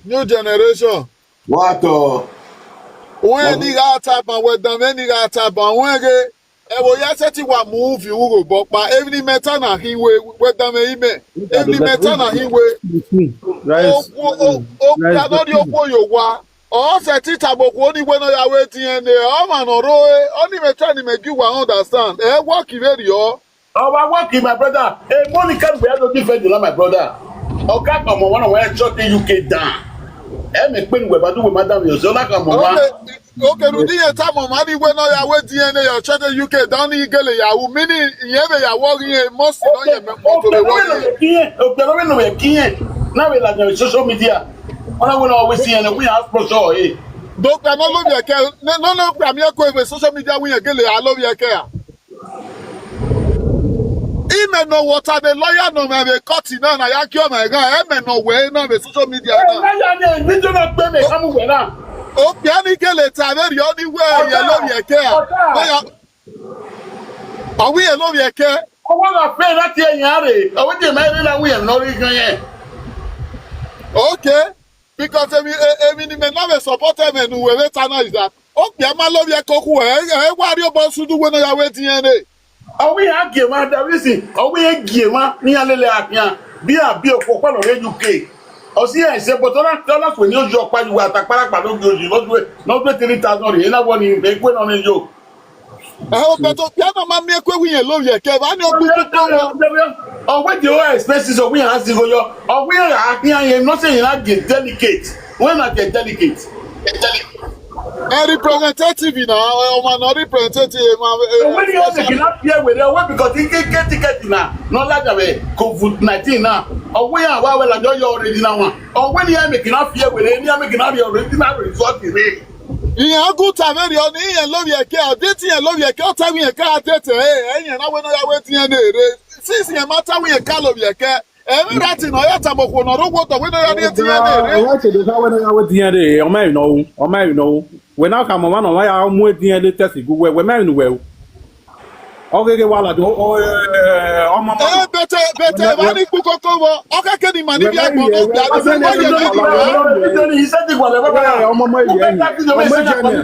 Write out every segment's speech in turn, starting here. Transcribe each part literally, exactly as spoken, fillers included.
New generation. What? Uh, When ni ga ta ban we dan me ni ga ta ban we ge. E wo ya se ti wa move you go but pa every metal na hi we we dan me ime. Every metal na hi we. Right. O o o o ya no di o po yo wa. O se ti ta bo ko ni we no ya we D N A. O ma no ro e. O ni metal ni me gi wa understand. E work very o. Our work, my brother. Hey, Monica, we have to defend the my brother. Oga, come on, one of where shut the U K down. Hey, me when we do with madam, you so like a mama. Okay, okay, do the time of money when I wait D N A, you check the U K down in Gele, ya, who many, you have a work here, must know you have to the work. Okay, we know we can't. Now we like social media. When I will always see and we have for sure, eh. Doctor, no, no, no, no, no, I'm here going with social media. We are Gele, I love you, I care. Ime no water the lawyer no me be cut na na ya kio me ga eme no we na be social media na. Lawyer ni video na pe me kamu we na. O pia ni Gele ta be ri oni we ye lo ye ke a. Lawyer. Awi ye lo ye ke. Owo na pe lati eyan re. Owo je me re la wi e no ri gan yen. Okay. Because emi e- emi ni me na me support eme nu we we ta na is that. O pia ma lo ye ko ku e e wa ri o bo su du we no ya we D N A. Owi ya gie ma da wi si. Owi ya gie ma ni alele apia. Bi a bi o ko pa lo re U K. O si e se bo to na to na ku ni o jo pa ju wa ta para pa lo ju lo ju e. No pe three thousand re na wo ni me gbe no ni yo. Ẹ o bẹ tó piano máa mi ekwe wíyẹn lórí ẹkẹ bá ní ọgbẹ tó lọ. Ọwọ́ di owó expenses ọ̀gbìn yẹn á sì gọyọ. Ọ̀gbìn yẹn á kí yẹn náà sẹ́yìn náà di delicate. Wọ́n náà di delicate. Ẹ representative na ọmọ náà representative ma. Ọ̀gbìn yẹn ó sì kì í náà fi ẹ̀wẹ̀ rẹ̀ ọwọ́ bìkọ́ tí kékeré tíkẹ́ẹ̀tì náà náà lájàbẹ̀ covid nineteen náà. Ọ̀gbìn yẹn àwa wẹ̀ làjọ yọ ọ̀rẹ́dì náà wọn. Ọ̀gbìn yẹn mẹ̀kì náà fi ẹ̀wẹ̀ rẹ̀ ní ẹ̀mẹ̀kì náà rí ọ̀rẹ́dì náà rẹ̀ sọ́ọ̀tì rẹ̀. Ihe agụ taveri ọnụ ihe lovi eke a deti ihe lovi eke ọ tawi ihe ka a dete e enye na wena ya weti ihe na-ere sisi ihe mata wi ihe ka lovi eke eme rati na ọya tabokwo nọrọ ụgwọ tọ wena ya deti ihe na-ere. Ọwa chedo ka wena ya weti ihe na-ere ọma ino ọma ino wena ka mama na ọma ya mụ eti ihe na-etesi gụ we wema inu we. Ogege wala do o eh, ọmọ mọ. Eh, bete bete ba ni ku koko wo. Oke ke ni mani bi agbo no bi agbo se mo ye ni wa. Ọmọ mọ ye ni. Ọmọ je ni.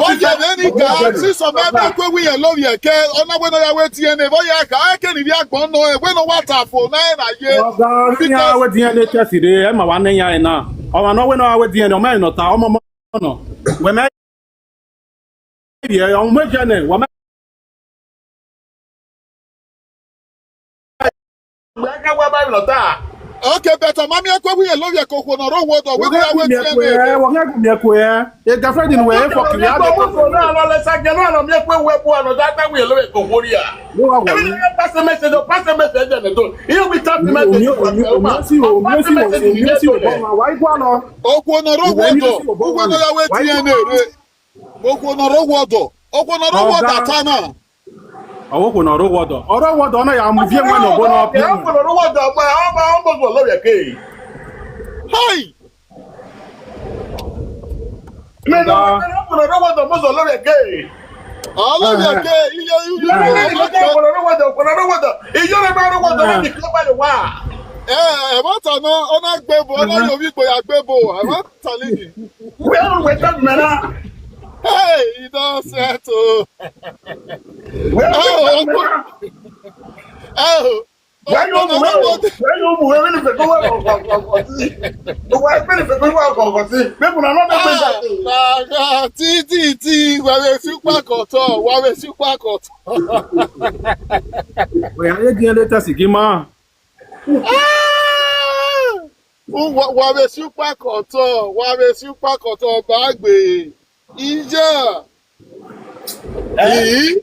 Oye be ni ka si so me me kwe wi ye lo ye ke. Ona we no ya we ti ene bo ya ka ke ni bi agbo no e we no wa ta fo na e na ye. Ọga ni ya we ti ene tesi de e ma wa ne ya e na. Ọmọ no we no ya we ti ene ọmọ e no ta ọmọ mọ no. We me ye ọmọ je ne wa me. Mgbe aka gwa Baịbụl taa. Okay, but mami ekwe wi ye lo ye ko ko no ro wo do we ya we ti ene. Wọ́n yẹ kò mi ẹ̀kọ́ ẹ̀. Ẹ gafẹ́ di ni wẹ̀ ẹ̀ fọ́ kiri á lè kó. Ọkọ̀ náà lọ lẹ́sà jẹ́ náà lọ mi ekwe wẹ̀ bu ọ̀nà dáadáa wi ye lo ye ko wo ri a. Ló wà wọ̀ Ebi yìí. Na pass message o pass message ẹ̀ nìkan. Iye wi tap message. Omi omi omi osi o omi osi o omi osi o bọ̀ wá wá ikú àná. Okwo no ro wo do. Okwo no ya we ti ene re. Okwo no ro wo do. Okwo no ro wo do ata na. Ọwọ́ kò nọ̀rọ̀ wọ̀dọ̀. Ọ̀rọ̀ wọ̀dọ̀ náà yà á mú fíìmù ẹ̀ nọ̀bọ̀ náà fíìmù. Ọkọ̀ nọ̀rọ̀ wọ̀dọ̀ ọmọ ọmọ ọmọ ọmọ lọ́wọ́ yẹ kéè. Hey! Mi nọ ọkọ̀ nọ̀rọ̀ wọ̀dọ̀ mọ̀ sọ lọ́wọ́ yẹ kéè. Ọlọ́wọ́ yẹ kéè iye iye iye. Ọkọ̀ nọ̀rọ̀ wọ̀dọ̀ ọkọ̀ nọ̀rọ̀ wọ̀dọ̀ iye rẹ̀ máa rọ̀ wọ̀dọ̀ láti kí ó bá lè wá. Ẹ ẹ mọ́tò náà ọ̀nà gbẹ̀bọ̀ ọ̀nà yóò fi gbòyà gbẹ̀bọ̀ ẹ mọ́tò. Taligi. Where we talk now? Hey, e don settle. Where we talk now? Oh. Where you move? Where you move? Where you move? Where you move? Where you move? People are not that. Ah, ah, ti ti ti, wa we super koto, wa we super koto. We are again later sigima. Ah! Wa- wa be super koto wa be super koto bagbe ija. Ii.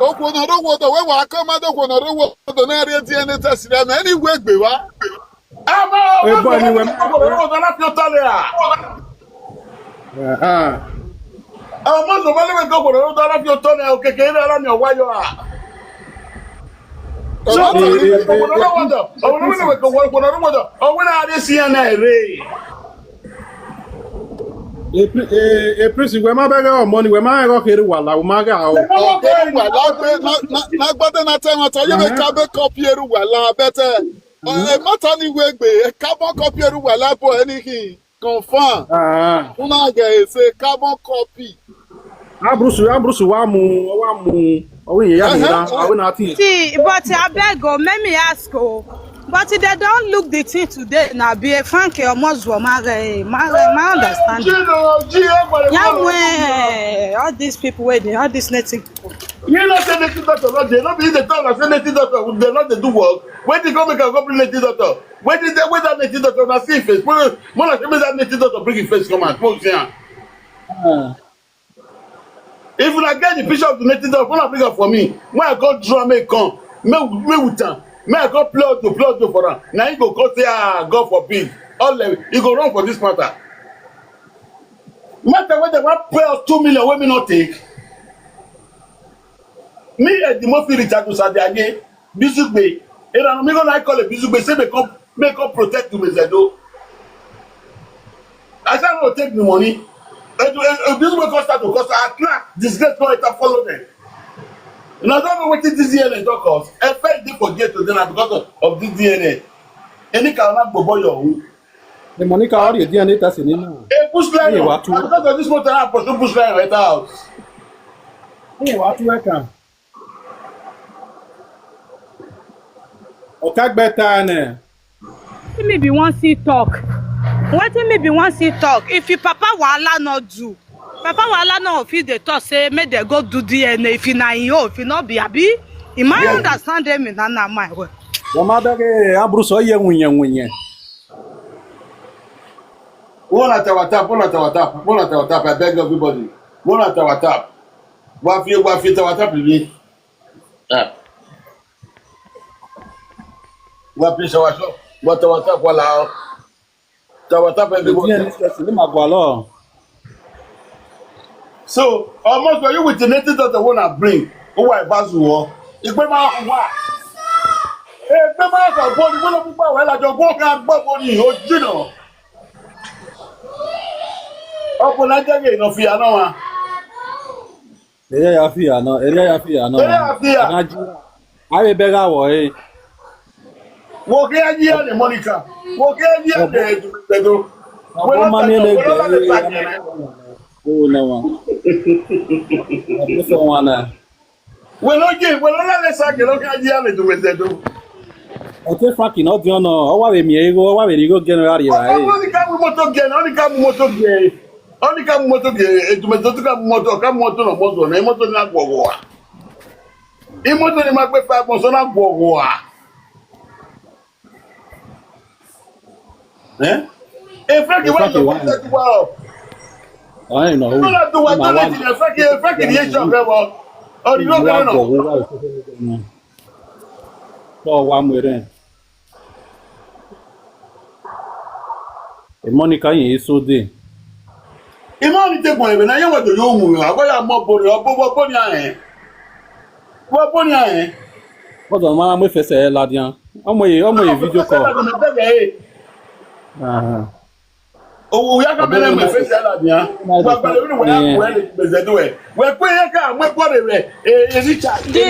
Okwo no ro wo do we wa ko ma do okwo no ro wo do na re ti ene tesi re me ni we gbe wa. Ebo ni we. Ro do na fi o tale a. Ah. Ọmọ sọ fẹ́ lẹ́wẹ̀ẹ́ tó kòrò ló dára fi ọtọ́ ní òkèké eré ara mi ọ̀wá yọ à. Ọ̀wọ́ náà rí ọ̀wọ́ náà wọ́dọ̀ ọ̀wọ́ náà wọ́dọ̀ ọ̀wọ́ náà rí sí ẹ̀ náà rè. Eprisi wẹ́ má bẹ́rẹ̀ ọmọ ni wẹ́ má ẹ̀rọ kiri wà láwù má gà ó. Ọ̀gbẹ́ni wà lágbẹ́ lágbọ́dẹ́ náà tẹ́ wọn tọ́ yóò fẹ́ ká bẹ́ kọ́pì ẹrú wà lábẹ́tẹ̀. Ẹ má ta ni wé gbé, ẹ carbon copy ẹrú wà lábọ̀ anything. Confirm. Ah, Una get say carbon copy. Ambroise, Ambroise, wa mu, wa mu. Owe ya ni da, awe na ti. See, but I beg, oh, make me ask, oh. But they don't look the thing today. Now, be a Frankie or Muslim, my, my, my understanding. You know, G F, Yeah, well, all these people waiting, all these native people. You know, say native doctor, no, they no be the talk, say native doctor, they not they do work. When they go make a go bring native doctor, when they when that native doctor, na see face. When when I say make that native doctor bring his face come out, come see am. If una get the picture of the native doctor, una bring am for me. When I go draw, make come, make make with am, make I go play audio, play audio for am. Now he go come say, ah, God forbid. All the, he go run for this matter. Matter wey dem wan pay us two million wey me no take. Me, Edimo fit reach out to Sabi Aye, Bizugbe. Ena no me go like call a Bizugbe say make come make come protect the Mezedo. I say I no take the money. Edu- Edu- Bizugbe come start to cause at last disgrace go enter follow them. Una don know wetin this D N A don cause. Effect dey for there today na because of, of this D N A. Any kind of gbogbo your own. The Monica already D N A testing him now. A bush line Hey, o. what? Na because of this motor I pursue bush line right out. Hey, what work am? Okay, better ne. Wetin me be wan see talk? Wetin me be wan see talk? If your papa wahala no do, papa wahala no fit dey talk say make dem go do D N A if you na him own, if you no be abi. You might understand them in that my way. Wọ́n máa bẹ̀rẹ̀ Ambroise ọ̀yẹ̀ wùnyẹ̀wùnyẹ̀. Una tap, tap, una tap, tap, una tap, tap. I beg everybody. Una tap, tap. Wa fi wa fi tap, tap ni. Ah. Wa fi shower shop. Wa tap, tap, wala. Tap, tap, everybody. Díẹ̀ ní sẹ́sì ní màgbọ́ àlọ́. So almost for you with the native doctor wanna bring. Who I pass you? Ìpè máa wà. Ìpè máa sọ bọ́ọ̀lù wọ́n lọ púpọ̀ àwọn ẹ̀lájọ gbọ́ ká gbọ́ bọ́ọ̀lù yìí ó jìnà. Ọkùnrin ajẹ́gẹ̀ ìnà fi àná wa. Èrè ya fi àná, èrè ya fi àná. Èrè ya fi à. Àná jí. Ayé bẹ́ẹ̀ rà wọ̀ ẹ́. Wò kí á yí ẹ̀ ní Monica. Wò kí á yí ẹ̀ ní Ẹ̀dùn. Ọ̀pọ̀ máa ní ẹlẹ́gbẹ̀ẹ́. Owó náà wọn. Ọ̀pọ̀ sọ wọn náà. Wèlójì, wèló lálẹ́ sáàkì ló ká jí àlejò mẹ́sẹ̀ tó. Ọ̀tẹ́ Frankie náà di ọ̀nà, ọwọ́ rẹ̀ mi ẹ̀ ọwọ́ rẹ̀ ní kó gẹ́nu rárẹ̀ rà ẹ̀. Wọ́n ní ká mú mọ́tò gẹ̀, wọ́n ní ká mú mọ́tò gẹ̀. Wọ́n ní ká mú mọ́tò gẹ̀, ètò mẹ́sẹ̀ tó ká mú mọ́tò, ká mú mọ́tò náà mọ́tò náà, mọ́tò náà gbọ̀gbọ̀ wa. Ìmọ́tò ni máa gbé five months náà gbọ̀gbọ̀ wa. Eh? Efraki wa Efraki lọ wa. fún ṣẹ́jú wa ọ̀. Ọ̀hún ìnáwó. Wọ́n lọ dùn wá tó lè jìnnà Efraki, Efraki ni yéé ṣọ̀fẹ́ wọ. Ọ̀rìnlọ́gbẹ̀rẹ̀ náà. Wọ́n wá mú eré. Monica yìí sóde. Ìmọ̀ ní tẹ̀kùn ẹ̀rẹ̀ náà yẹn wọ́n tó yóò mú mi wá. Bóyá mọ́ borí ọ, bó bó ní àyẹn. Bó bó ní àyẹn. Wọ́n tọ̀ máa mú ìfẹsẹ̀ ẹ̀ ládìá. Ọmọ yìí, ọmọ yìí fídíò kọ̀. Owó ya ka bẹ̀rẹ̀ mọ̀ ìfẹsẹ̀ ẹ̀ ládìá. Wọ́n gbàdúrà wọ́n yà kú ẹ̀ lè gbèsè tó ẹ̀. Wọ́n pé yẹ ká mú ẹ̀kọ́ rẹ̀ rẹ̀. Ẹ̀ Richard. The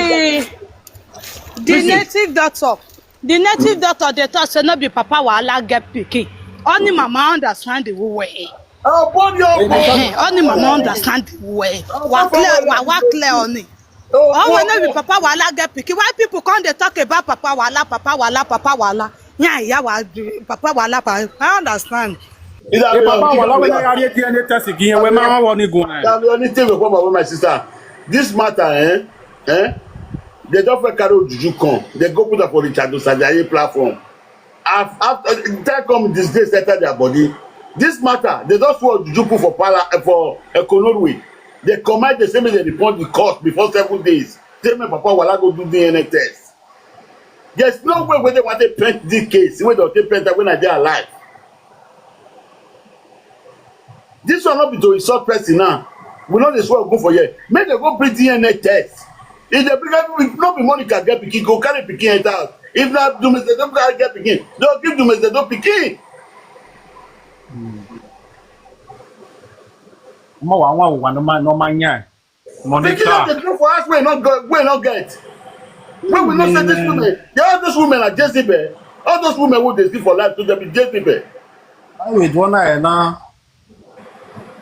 the native doctor, the native doctor dey talk say no be papa wahala get pikin. Only mama understand the way. Ọ̀pọ̀ ni ọ̀pọ̀. Eh, only mama understand the way. Wa clear, wa wa clear on it. Oh, when no be papa wahala get pikin. Why people come dey talk about papa wahala, papa wahala, papa wahala? Yeah, yeah, wa papa wahala, pa. I understand. Ìdá Ẹ bàbá wà láwọn ẹ̀yà rí D N A test kì í yẹn wẹ́ máa wọ́n ní gun ẹ̀. Ìdá mi ò ní tèmi pọ̀ mọ́ my sister. This matter, eh? Eh? They don't fit carry juju come. They go put am for Richard Osajaye platform. Af- After time come disgrace enter their body. This matter, they just want juju put for pala eh, for Econorwe. They command the same they report the cost before seven days. Tell me, Papa, wala go do D N A test. There's no way where they want to paint this case. Where they take paint when I dey alive. This one not be to insult person now. We know this one go for here. Make them go bring D N A test. If they bring every week, no be money can get pikin, go carry pikin enter house. If not, do mistake, don't carry get pikin. Don't give do mistake, don't pikin. Ọmọ wa wọn wà ní ọmọ yẹn. Pikin that they grow for us, we not go, we not get. When we not say this women, yeah, all these women are Jezebel. All those women who dey see for life to dem be Jezebel. Why you dey wonder now?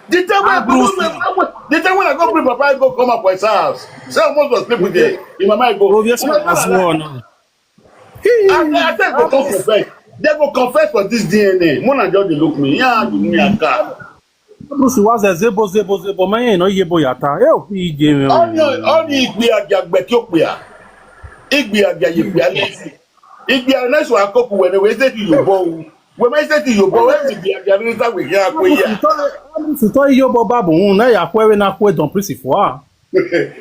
The time when I go, the time when I go bring Papa Ego come up for his house, say almost was sleep with him. In my mind go. Obviously, as well now. I, I said go come confess. They go confess for this D N A. Mona just dey look me. Yeah, do me a car. Bruce was a zebo zebo zebo man, you know, yebo yata. Eh, he gave me. Only only igbe agagbe ki o pe a. Igbe agagbe ye pe a lesi. Igbe a next one koku when we say to you bo. We may say to you bo we igbe agagbe ni ta we ya ko ya. Bruce to yo bo babu na ya kwe we na kwe don Bruce for.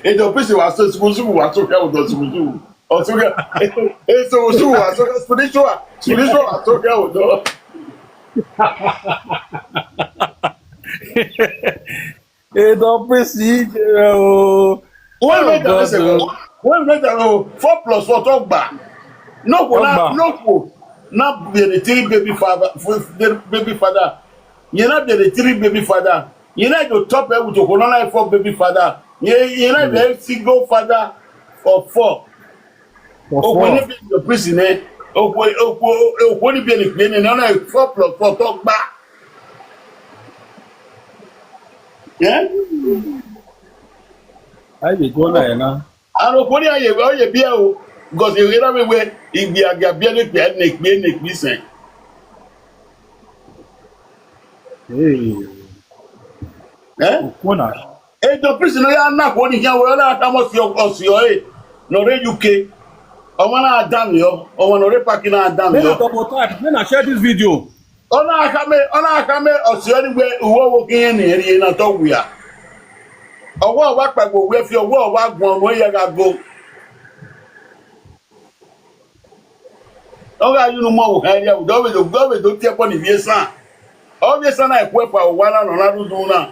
E don Bruce wa so sumu sumu wa so ka o don sumu sumu. O so ka e sumu sumu wa so ka spiritual. Spiritual wa so ka o don. E don Bruce o. When we tell us when we tell us four plus four talk back. No go na no go na be the three baby father, baby father. You know be the three baby father. You know the top end with Okonona four baby father. You you know the single father of four. Okwe ni be the prison eh. Okwe okwe okwe ni be the prison eh. No na four plus four talk back. Yeah. I dey go na na. And okwe ni aye we oye bi e o. Because you hear me we igbi aga bi e ni pe ni pe ni pe sen. Hey. Eh? Kona. E don prison no ya na ko ni ya we na ka mo si o si o e. No re U K. Ọmọ na adam yo. Ọmọ no re paki na adam Make yo. I double tap. Make I share this video. Ọna akame ọna akame ọsi ọni gbe uwo wo kiyen ni eri na to wia. Ọwọ́ wa pagbo we fi ọwọ́ wa gbọn mo ya ga go. Ọga yunu mo wo ha ya do we do do we do tie po ni bi esan. O bi esan na e ku e pa wa na no na du du na.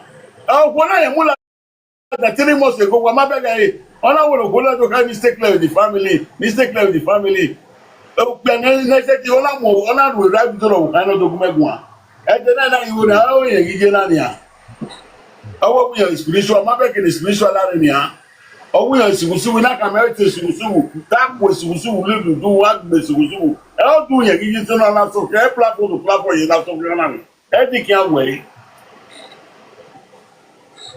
O ko na ye mu la. That three months ago, wa ma bega e. Ona wo lo ko la do ka mistake le with the family. Mistake le with the family. O pe ne ne se ti ona mo ona ru ra bi do lo ka no do ku me gun. E de na na iwo na o ye gige na ni a. Owo mi yo spiritual ma be ke spiritual la ni a. Owo yo sugu sugu na ka me ti sugu sugu. Ta ko sugu sugu le du du wa gbe sugu sugu. E o du ye gige so na na so ke platform to platform ye na so ke na ni. E di ki a we.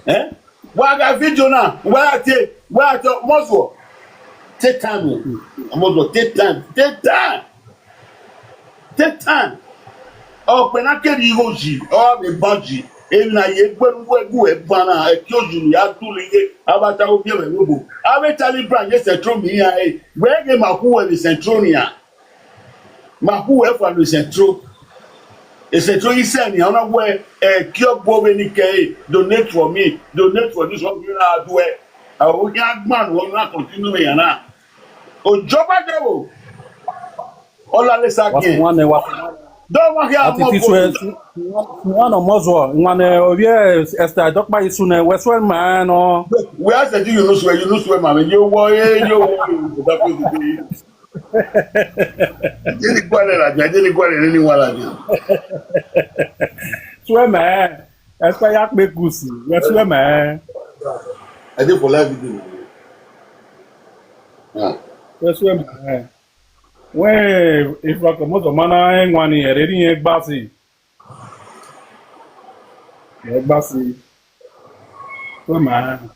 Eh? Wa ga video na. Wa te wa te mo so. Take time o. Mo so take time. Take time. Take time. O pe na keri igo ji. O be banji. E na ye gbe gbe gu e bana e ki o ju ni a tu le ye. Abata o bi e wo bo. A be tali brand ye se tro mi ya e. We ge ma ku we ni se tro ni ya. Ma ku we fa ni se tro. E se tro ise ni ona we e ki o bo be ni ke e. Donate for me. Donate for this one. You know do e. A o ya gban o na continue me ya na. O joba de o. Ola le sa What's ke. One wa. Don't want here Ati more ti people. Sue. One of Mozwa. One of Esther Dokpa Isune. Westwell man. Oh. We are saying you know swear, you know swear, man. You worry, you worry. That was the day. Didn't go there, I didn't go there, anyone like you. Sue man. Esther Yakbe Gusi. Westwell man. I did for live video. Ah. Westwell man. When if like Mozwa man, I ain't one here. They didn't gbasi. Gbasi. Westwell man.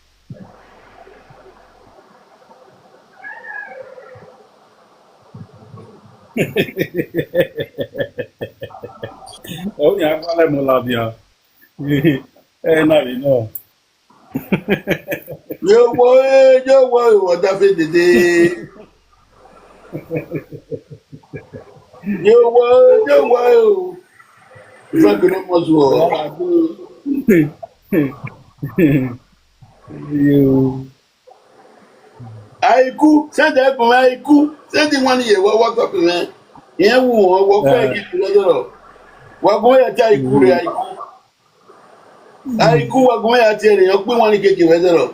Oh yeah, vale mo la bien. Eh, no, no. Yo boy, yo boy, what the fit today? Yo boy, yo boy. If I could not much work. Yo. Aiku, send that for Aiku. Send the one here. What what up, man? Yeah, we want what Yeah. Can get together. What going to tell Aiku? Aiku. Aiku, what going to tell you? You want to get together.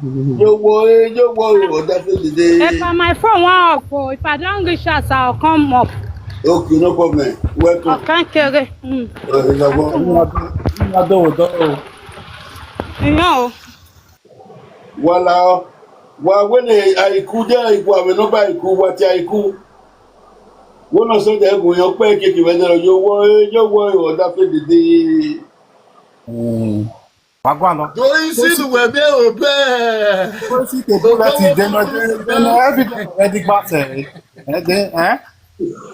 Yo boy, yo boy, what the fit today? If I, my phone won't off, oh, if I don't reach us, I'll come up. Okay, no problem. Welcome. Ọ̀kan kéré. Mm. Uh, it's a one. Ina do do. You know, Wala, wa wene Aiku de Aiku, ave no ba Aiku, what Aiku? Wona so de go yo pe keke we de yo wo yo wo yo da fe de de. Wagwa lọ. Doisi nu webe obe. Koisi ke bullet dey no dey no evidence already gba se. Eh dey eh.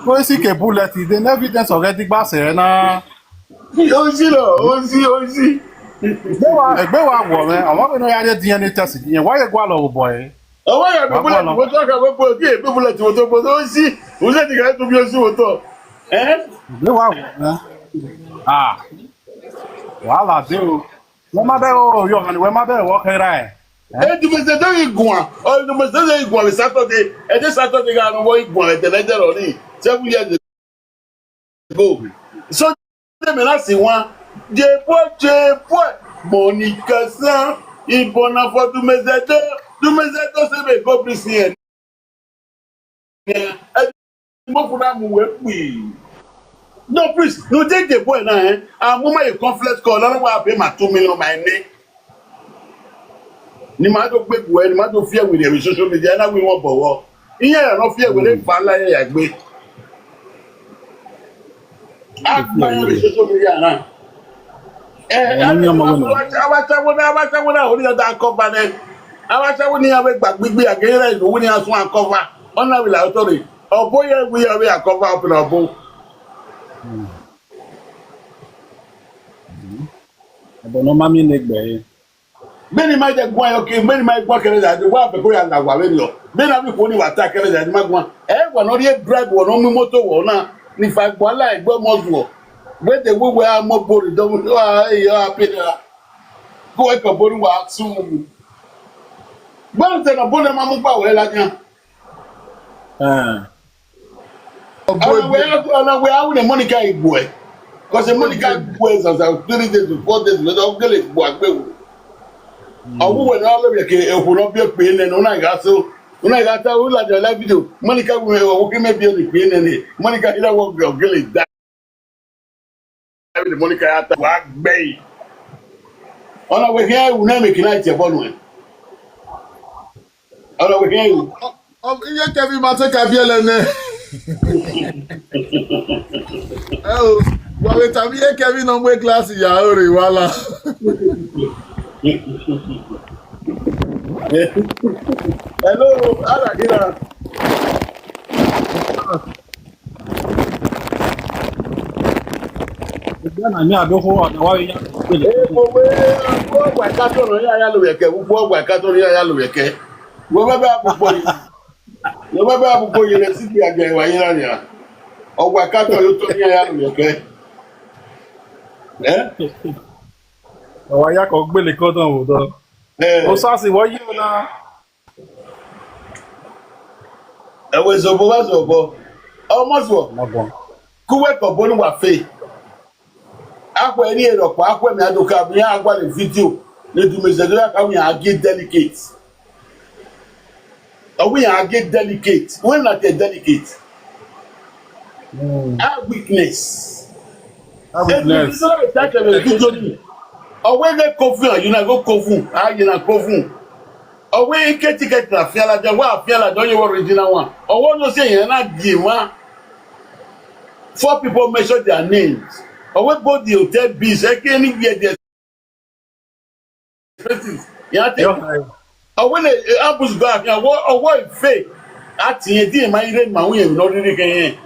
Koisi ke bullet dey no evidence already gba se na. Ozi lo, ozi ozi. Egbe wa egbe wa wo me. Àwọn be no ya dey D N A test yen. Why you go alọ boy? Owo ya be bullet mo to ka we po ki e be bullet mo to po ozi. Ozi ti ga to bi ozi mo to. Eh? Egbe wa wo me. Ah. Wàhálà dé o. Wọ́n má bẹ́ẹ̀ o yọ̀ hàn ní wọ́n má bẹ́ẹ̀ wọ́n kẹ́ra ẹ̀. Eh, dumesete igua. Oh, dumesete igua le Saturday. E de Saturday ga no igua le tele de lo ni. Seven years ago. So de me na si wa. Je po je po. Monica san. Ibona for dumesete. Dumesete se be go prison. Eh, mo fura mu we pi. No, please, no take the boy now, eh? I'm on my conference call. I don't want to pay my two million my name. Ni ma do gbe bu e, ni ma do fear with the social media. Na we won bowo. Iye ya no fear with the bala ya gbe. Ah, my social media now. Eh, abachawo na abachawo na ori da cover ne. Abachawo ni abe gba gbigbe agere na ilu ni asun cover. Ona wi la otori. Obo ye wi abe cover up na obo. Abo no mami ne gbe. Beni ma je gwa yo ke, beni ma gwa kere da, wa be ko ya na wa we lo. Beni abi ko ni wa ta kere da ma gwa. E wa no ri drive wo no mu moto wo na. Ni fa gwa la e gbo mo zuo. We de we we a mo bori do wa e yo apira. Ko e ko bori wa su. Ba te na bo na ma mu pa we la nya. Eh. Ona we ona we a wule Monica Igwe. Because Monica Igwe is as three days to four days we don't get it gwa gbe. Owu we na lo ye ke e ko no bi pe ne no na ga so. Una ga ta u la de la video. Monica we o ki me bi o ni pe ne ni. Monica ila wo gbe o gele da. David Monica ya ta wa gbe. Ona we here u na me kina je bonu e. Ona we here u. Ọ ihe Kevin ma take abiele ne. Eh o, wa we tabi ihe Kevin no mwe class ya ore wala. Hello, ala kila. Egbe na mi ado ko ọ̀dọ̀ wa ya. Ebo we ko gba ka to no ya ya lo yeke, ko gba ka to no ya ya lo yeke. Wo ba ba bu ko yi. Wo ba ba bu ko yi le si bi agbe wa yi la ya. O gba ka to yo to ya ya lo yeke. Eh? Wa ya ko gbele ko tan wo do. Eh. O sa si wo yi o na. Ewe zobo wa zobo. Omo zo. Magbon. Kuwe ko bonu wa fe. Akwe ni ero pa akwe mi adoka mi agwa le video. Le du me zedo ya ka mi agi delicate. Are we agi delicate? When not a delicate? Our weakness. Weakness. Sorry, that can be good. Owe ne kofu, you na go kofu. Ah, you na kofu. Owe ike ticket na fiala, the wa fiala, don't you original one. Owe no say you na give one. Four people mention their names. Owe go the hotel bills, like anywhere there. Expenses. Yeah, take. Yo, hi. Owe ne abus go afia. Owe owe fe. Ati ye di ma ire ma wi no riri ken.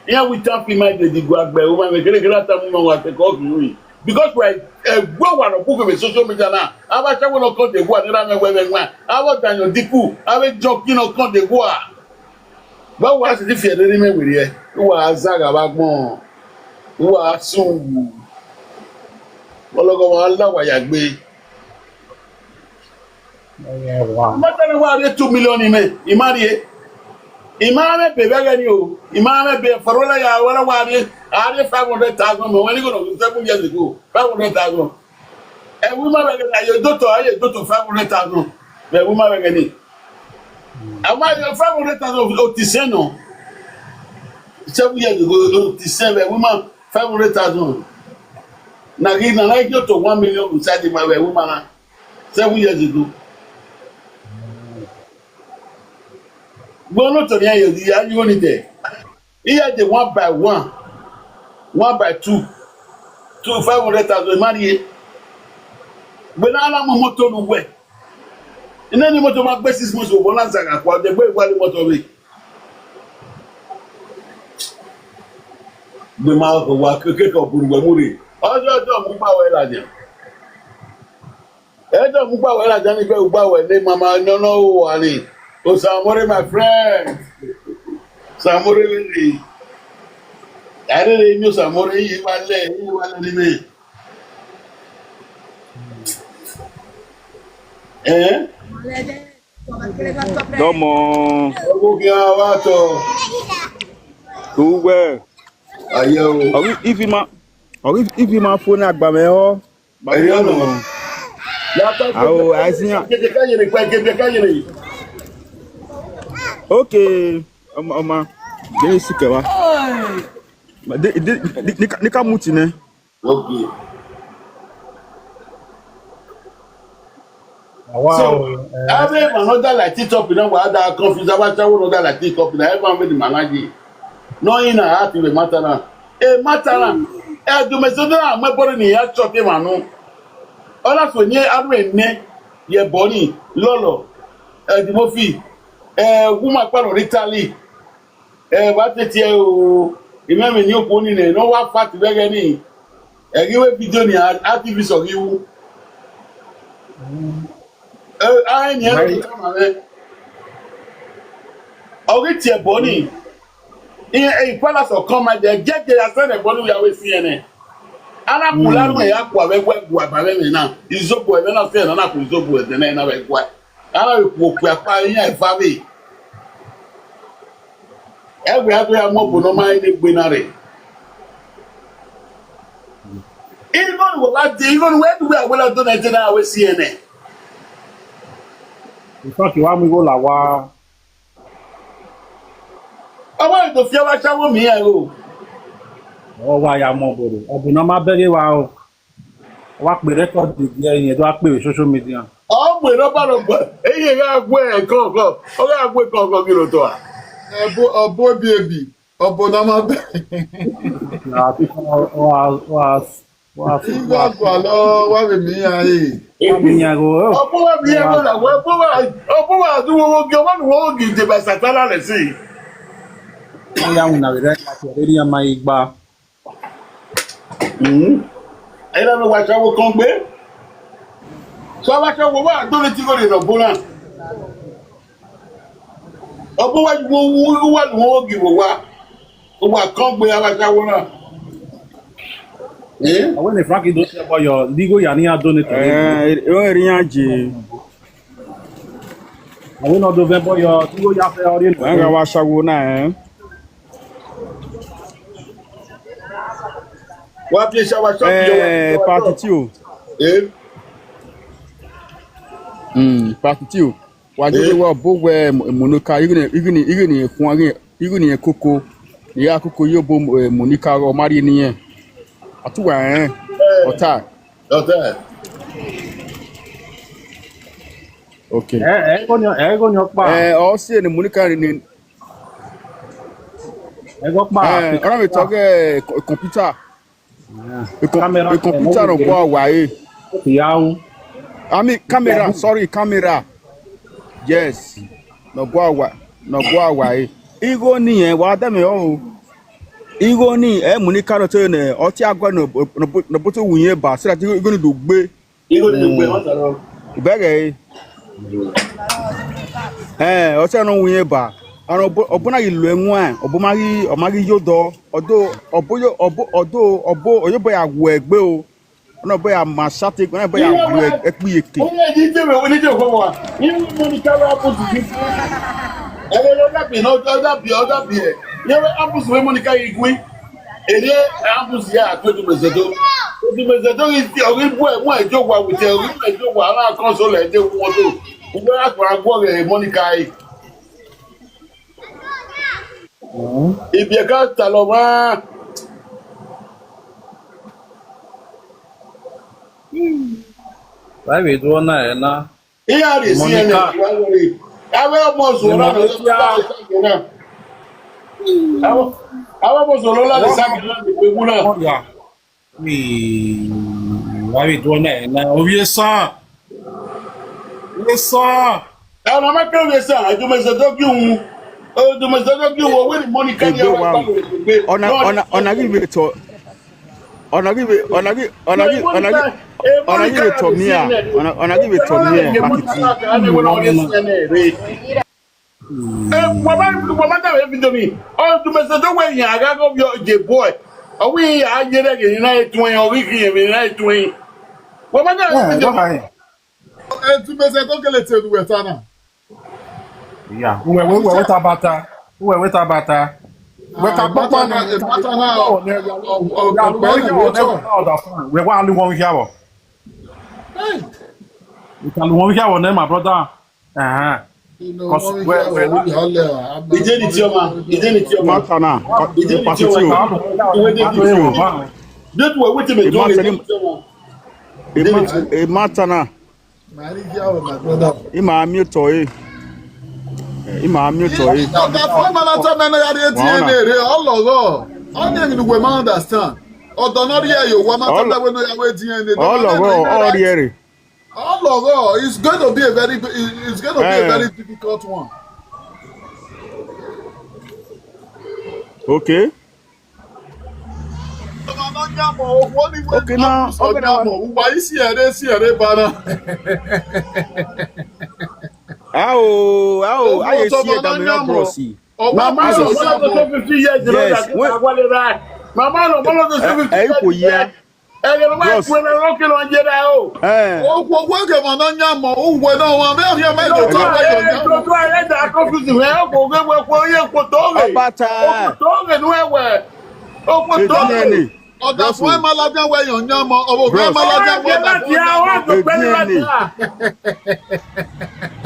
Ya we tap in my dey go agbe. O ma me kere kere ata mu ma wa te ko ki wi. Because we e gbo wa no ku ke social media na. Aba cha wo no ko de gwa ni ra me we me nwa. Aba danyo diku. Abe joki no ko de gwa. Ba wa si di fie de me we ye. Wa za ga ba gbon. Wa sun. Ologo wa la wa ya gbe. Mata na wa re two million ime. Imari e. Imara me be be ni o. Imara me be farola ya wala wa re. Are five hundred thousand mo wani go no seven years ago. Five hundred thousand. E wi ma be ni ayo doctor, ayo doctor five hundred thousand. Be wi ma be ni. Ama yo five hundred thousand o ti se no. Seven years ago o ti se be wi ma five hundred thousand. Na gi na na yo to one million inside the my wi ma na. Seven years ago. Gbọ́nà tó ní ayọ̀ di ayọ̀ ní tẹ̀. Here dey one by one, one by two, two five hundred thousand, marry ye. When I am motor no way. And then the motor my best is most of one answer. Kwa the way wali motor we. The ma wa keke ko buru wa muri. Ojo ojo mu pa we la je. Ejo mu pa we la je ni pe u pa we ni mama no no wa ni. O Samore, my friend. Samore ni. Are le ni Samore yi wa le, yi wa le ni me. Eh? Domo. Ogo ki a wa to. Uwe. Aye o. Ori ifi ma. Ori ifi ma fo na gba me ho. Aye o. Ya to. Awo, I see ya. Kete ka yere, kwa kete ka yere. Okay. Oma, oma. Gini sike wa. Ma de de de nika muti ne. Okay. Wow. So, I mean, another like TikTok, you know, what other confuse about that, another like TikTok, you know, everyone with the manager. No, in a heart, in the matter now. A matter now. Eh, do me so that my body ni ya chop him anu. All that's when you have me ne, your body, lolo, eh, the movie, eh, woman, part of Italy, eh, what it you, remember new pony, no, what fat, very any. Ẹ̀rí wé fídíò ní activist ọ̀rí wú. Ẹ á ní ẹ̀rọ tó kàmá rẹ̀. Ọ̀rí tiẹ̀ bọ́ ní. Ìyẹn èyí palace ọ̀kan máa jẹ jẹ́jẹ́ asẹ́nẹ̀ bọ́ ní ìyàwó sí ẹ̀nẹ̀. Alákùnrin lárúkọ ẹ̀yà kù àwẹ̀ wẹ̀ gù àbáwẹ̀ mi náà. Ìzóbù ẹ̀mẹ́ náà fẹ́ràn náà kò ìzóbù ẹ̀dẹ̀ náà iná wẹ̀ gù ẹ̀. Aláwẹ̀ kù òkú ẹ̀pá ẹ̀yìn ẹ̀fá mi. Ẹgbẹ́ adó ya mọ́ bùnú máa ń gbé náà rẹ̀. Even wò bá di even wẹ́n dùgbẹ́ àgbẹ̀lá tó náà ti náà wé sí ẹ̀nẹ̀. Ìtọ́kì wa mú ìwò là wá. Ọwọ́ ètò fi ọwọ́ aṣáwó mi ẹ̀ o. Ọwọ́ wa ya mọ́ bòrò. Ọ̀bùn náà má bẹ́rẹ̀ wa o. Wá pè rẹ́kọ̀dì díẹ̀ yẹn tó wá pè social media. Ọmọ ìlú bá lọ gbọ́, èyí ẹ̀yà àgbo ẹ̀ kọ̀ọ̀kan, ọ̀rẹ́ àgbo ẹ̀ kọ̀ọ̀kan kí ló tọ́ à. Ọbọ ọbọ bíbí ọbọ náà máa bẹ. Wà á wà á wà á wà á Ìgbà pọ̀ lọ wá mi mí ayé. wà mí yàn rò ó. Ọ̀pọ̀ wà bí ẹ̀rọ làwọn ọ̀pọ̀ wà ọ̀pọ̀ wà àdúgbò wọn kí ọmọ nìwọ̀n ògì ìdìbò ṣàtàlà rẹ̀ sí. Wọ́n yà wọ́n nàbẹ̀rẹ̀ láti ọ̀rẹ́ ní ọmọ igba. Ẹ̀yin lọ́nà wà ṣàwọ̀ kan gbé. Sọ wá ṣàwọ̀ wà tó lè ti kọ́ lè lọ bó náà. Ọ̀pọ̀ wà wọ́n wà nìwọ̀n ògì wò wá. Ó wà kán gbé wá ṣàwọ̀ náà. Eh? Àwọn ní Frank Ido ṣe bọ́yọ̀ dígò yà ní adó ní tẹ̀lé. Eh, o ri yan je. Àwọn náà dó fẹ́ bọ́yọ̀ dígò yà fẹ́ ọrí nù. Wa ga wa ṣàwọ̀ na eh. Wọ́n fi ṣàwọ̀ ṣọ́ọ̀bù yẹn wá. Eh, part two. Eh? Mm, part two. Wa je wa bo we monoka igini igini igini kun igini igini koko. Ya koko yo bo eh, Monica ro mari ni yen. Atuwa eh. Ota. Ọ̀tẹ̀. Okay. Ẹ ẹ kò ní ẹ kò ní ọ̀pá. Eh, o se ni Monica ni Ẹ kò pa. eh, ọ̀rọ̀ mi to ge computer. E com- Camera, e computer no go away. Ìyàwó. I mean camera, sorry, camera. Yes. No go away. No go away. Igo ni yen wa da mi o. Igo ni e mu ni karo to ne o ti agwa no no no boto wunye ba sira ti igo ni do gbe. Igo ni gbé wọn sọ̀rọ̀. Bẹ̀rẹ̀ ẹ ọtí ẹnu wúnyẹ bá ọ̀nà ọ̀bọ̀nà yìí lọ ẹ̀wọ̀n ẹ̀ ọ̀bọ̀ máa rí ọ̀má rí yóò dọ̀ ọ̀dọ̀ ọ̀bọ̀ yóò ọ̀bọ̀ ọ̀dọ̀ ọ̀bọ̀ òyìnbó yà wọ̀ ẹ̀gbẹ́ o ọ̀nà ọ̀bọ̀ yà máa ṣáté ọ̀nà ọ̀bọ̀ yà wọ̀ ẹ̀pì èké. Wọ́n yẹ ní ìdíje wẹ̀ wọ́n ní ìdíje wọ́n wà. Ní wọ́n mú ní káwé àpòtù yìí. Ẹ̀rọ ló dàbí náà ọjọ́ dàbí ọjọ́ dàbí ẹ̀. Ní wọ́n àpòtù wẹ̀ mú ní káyé ìgbín. Èdè àpòtù yà àpòtù mẹ̀sẹ̀dọ̀. Òtù mẹ̀sẹ̀dọ̀ yìí ti ọ̀rí bú ẹ̀ mú ẹ̀jọ̀ wà wùtẹ̀ ọ̀rí mú ẹ̀jọ̀ wà aláàkọ́sọ lẹ̀ ẹ̀jẹ̀ wọ́n tó. Ìgbẹ́ àgbà àgbọ̀ rẹ̀ mọ́ ní káyé. Ibi ẹ̀ka ta lọ wá. Báyìí dúró náà ẹ̀ ná. Ihe a na-esi ya na-eji wá were. Awe ọmọ zụrụ na ọzọ na ọzọ na. Awo. Aba bo solo la de sa ke la de pe kuna. Oya. Wi, wa bi do na na. Obi san. Obi san. Ana ma ke obi san. Ajo me se to ki un. O to me se to ki un. Where the money can you? Ona ona ona give it to. Ona give it. Ona give. Ona give. Ona give. Ona give it to me. Ona ona give it to me. Pakiti. Eh, wama wama ta we video ni. O to me se to we yan aga go bi o je boy. O wi ya je de ke ni na e tun o wi ki e ni na e tun. Wama ta we video. Eh, to me se to ke le te du we ta na. Yeah. We we we we ta bata. We we ta bata. We ka papa na e bata na. O ne ya lo. O o o o o. We wa lu won ya wo. Hey. We ka lu won ya wo ne, my brother. Uh-huh. Because we we Ije ni Chioma. Ije ni Chioma. Matana. Ije ni Chioma. Iwe de Chioma. That way, wetin me do? Ije ni Chioma. Matana. Ima mi to e. Ima mi to e. Ọ̀dà fún ọmọ aláta mẹ́rin náà yára etí ẹ̀ ní èrè ọlọ́rọ̀. Ọ̀nà èmi ni wẹ̀ máa understand. Ọ̀dọ̀ náà rí ẹ̀yọ̀ wọ́n máa tọ́jú ẹ̀wẹ̀ náà yára etí ẹ̀ ní èrè. Ọlọ́rọ̀ ọ̀rí ẹ̀rì. Ọlọ́rọ̀ is going to be a very, it's going to be a very difficult one. Okay. Okay, now, okay, now. Uwa isi ere si ere bara. Ao, ao, aye si e ka me na bros. Mama no, one hundred fifty years, you know, yes, that when, agwale that. Mama no, one hundred fifty years. Eh, eh, kò yá. Eh, eh, baba, bros. When I walk in on Jedi, oh. Eh. Oh, oh, oh, okay, man, no nyam o. Oh, we no wan be here, man. No, eh, eh, eh, eh, eh, eh, confuse me. Oh, go, go, go, go, yeah, go to me. Ọba ta. Oh, go to me, no, eh, we. Oh, go to me. Ọ̀dà fún ẹ̀ máa lájà wẹ̀ yàn yàn mọ́, ọ̀bọ̀ fún ẹ̀ máa lájà wẹ̀ ọ̀dà fún ẹ̀ máa lájà. Èdí ẹ̀ ni.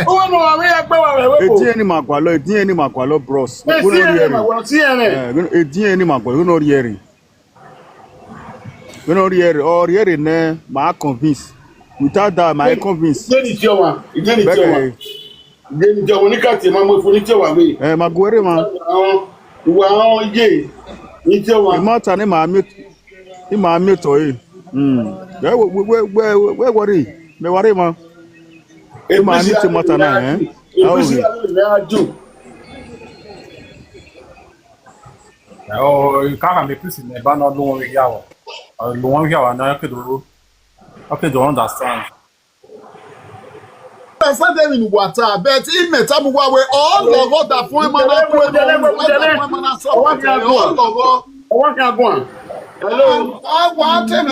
Owó mọ̀ wà wí ẹgbẹ́ wà wẹ̀ wẹ̀ kò. Èdí ẹ̀ ni màá gbà lọ, èdí ẹ̀ ni màá gbà lọ, bros. Èsì ẹ̀ ni màá gbà lọ, sí ẹ̀ ni. Eh, èdí ẹ̀ ni màá gbà lọ, lónà rí ẹ̀ rì. Lónà rí ẹ̀ rì, ọ̀ rí ẹ̀ rì nẹ́, màá convince. Without that, màá convince. Ìjẹ́ ni tí ọmọ, ìjẹ́ ni tí ọmọ. Bẹ́ẹ̀ ni. Ìjẹ́ ni tí ọmọ ní káàtì máa mọ fún ní tí ọmọ mi. Eh, màá gbọ́ eré ma. Àwọn ìwà àwọn ìjẹ́ ní tí ọmọ. Ìmọ̀ta ni màá mi. Ima mi to e. Mm. We we we we we worry. Me worry ma. Ima mi to mata na eh. Awo. Oh, you can't make this in a ban of long we yawa. Long we yawa na ke do. Okay, don't understand. Understand them in water, but in me tabu wa we all logo that point man up with all logo that point man up. All logo. Ọwọ́ kan gùn. Hello. I want him.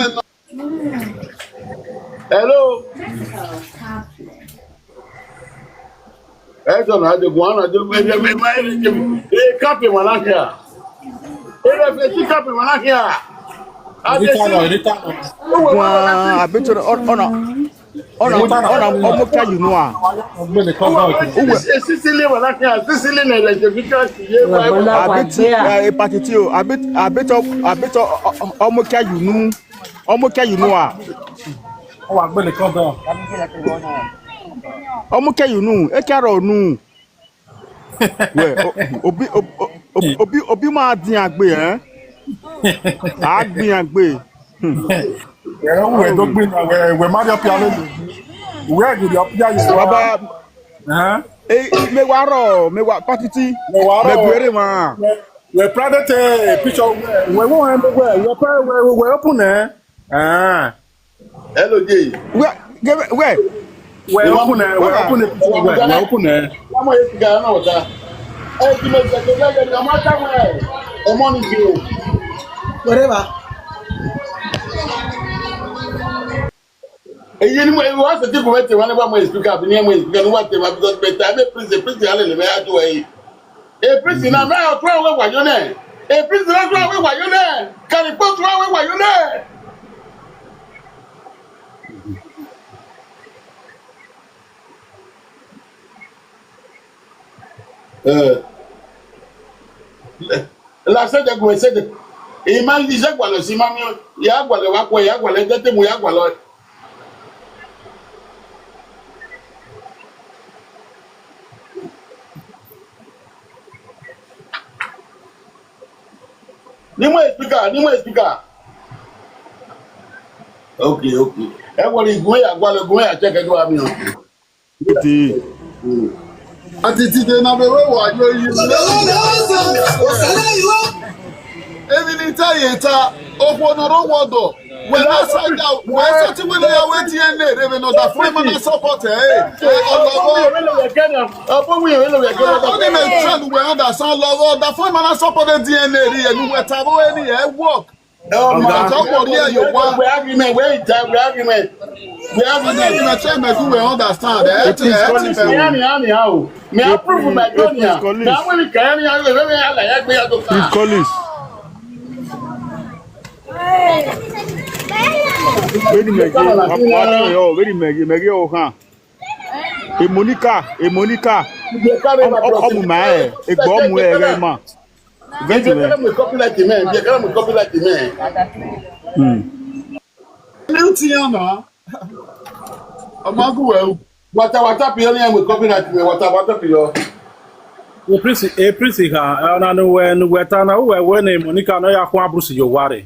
Hello. Ẹ sọ̀rọ̀ àjẹgùn àwọn àjẹgùn ẹ̀jẹ̀ mi máa ń jẹ mi. Ẹ kápẹ̀ wọn lákìá. Ẹ lọ fẹ́ sí kápẹ̀ wọn lákìá. Èdè tán lọ, èdè tán lọ. Àbí tó ọ̀nà ọ̀nà ọ̀nà ọmọ ká yìí nù à. Ọ̀gbẹ́ni kan bá òkè. Uwe. Sisili wọn lákìá. Sisili nà ẹ̀jẹ̀ mi ká sì yé wa. Àbí tí hepatitis o àbí àbí tó àbí tó ọmọ ká yìí nù. Ọmọ kẹyìn nù à. Ó wà gbélé kán gan. Ọmọ kẹyìn nù, ẹ kí ara ò nù. Wẹ, o- obi o- o- obi obi máa dín àgbè ẹ. Á gbìn àgbè. Ẹ ń wẹ̀ tó gbé náà, wẹ̀ wẹ̀ má yọ pí alẹ́ lò. Ìwé ẹ̀gìrì ọ̀pí ayé wa. Bàbá Ẹ́? Ẹ mẹwàá rọ mẹwàá pátítí. Mẹwàá rọ. Mẹgbẹrẹ mà. Wẹ̀ private eh, picture wẹ̀ wẹ̀ wọ́n ẹ̀ wẹ̀ wẹ̀ private wẹ̀ wẹ̀ open ẹ̀. Ẹ̀. Hello, Jay. Wẹ gẹbẹ wẹ. Wẹ̀ open ẹ̀ wẹ̀ open ẹ̀ picture wẹ̀ wẹ̀ open ẹ̀. Wọ́n mọ̀ yẹn ti gàrà náà wọ̀ta. Ẹ ti mọ̀ ìṣẹ̀lẹ̀ gẹ́gẹ́ bí ọmọ táwọn ẹ̀ ọmọ nìyí o. Whatever. Eyi ni mo ewa se ti ko mete wa ne ba mo speaker bi ni mo speaker ni wa te ma because be ta be prison prison ale le be ato e. E prison na na to we wa yo ne. E prison na to we wa yo ne. Ka ni po to we wa yo ne. Eh. La se de go se de. E ma li je gwa lo si ma mi. Ya gwa lo wa ko ya gwa lo de te mo ya gwa lo. N'ime speaker, n'ime speaker. Okay, okay. E nwere igu ya gwala, igu ya check edu ami o. Oti. Ati tide na be we wa yo yi. Ebi ni ta ye ta. Okwo no ro wodo. When I said that, when I said to when I went D N A, they will know that free man support, eh? Eh, Ọlọ́wọ́. Ọbọ wi elo we gẹ́nà. Ọdún mi tẹ́ lu wẹ̀ understand Ọlọ́wọ́. That free man support the D N A rí ẹnu wẹ̀ tàbí ẹni ẹ̀ work. Ọ̀gá. Ọ̀gá tó kò rí ẹ̀ yóò wá. We argument, we time, we argument. We argument. Ọdún mi tẹ́ mẹ́tú wẹ̀ understand, eh? It is Ẹ ti college. Bẹ̀rù. Anyhow, anyhow. Me approve my It is Junior. College. Na wani ka anyhow, we we ala ya gbe ya to It is ka. College. Wait a minute, wait a minute, oh, huh? E Monica, e Monica. Ọmụ ma e, e gbọ ọmụ e re ma. Vent me. Be copyright me, be copyright me. Hmm. Mute ya na. Amagu we. Wata wata piyo ni e copyright me, wata wata piyo. E Prince, e Prince ha, na no we no we ta na we we ne Monica no ya kwa brusi yo ware.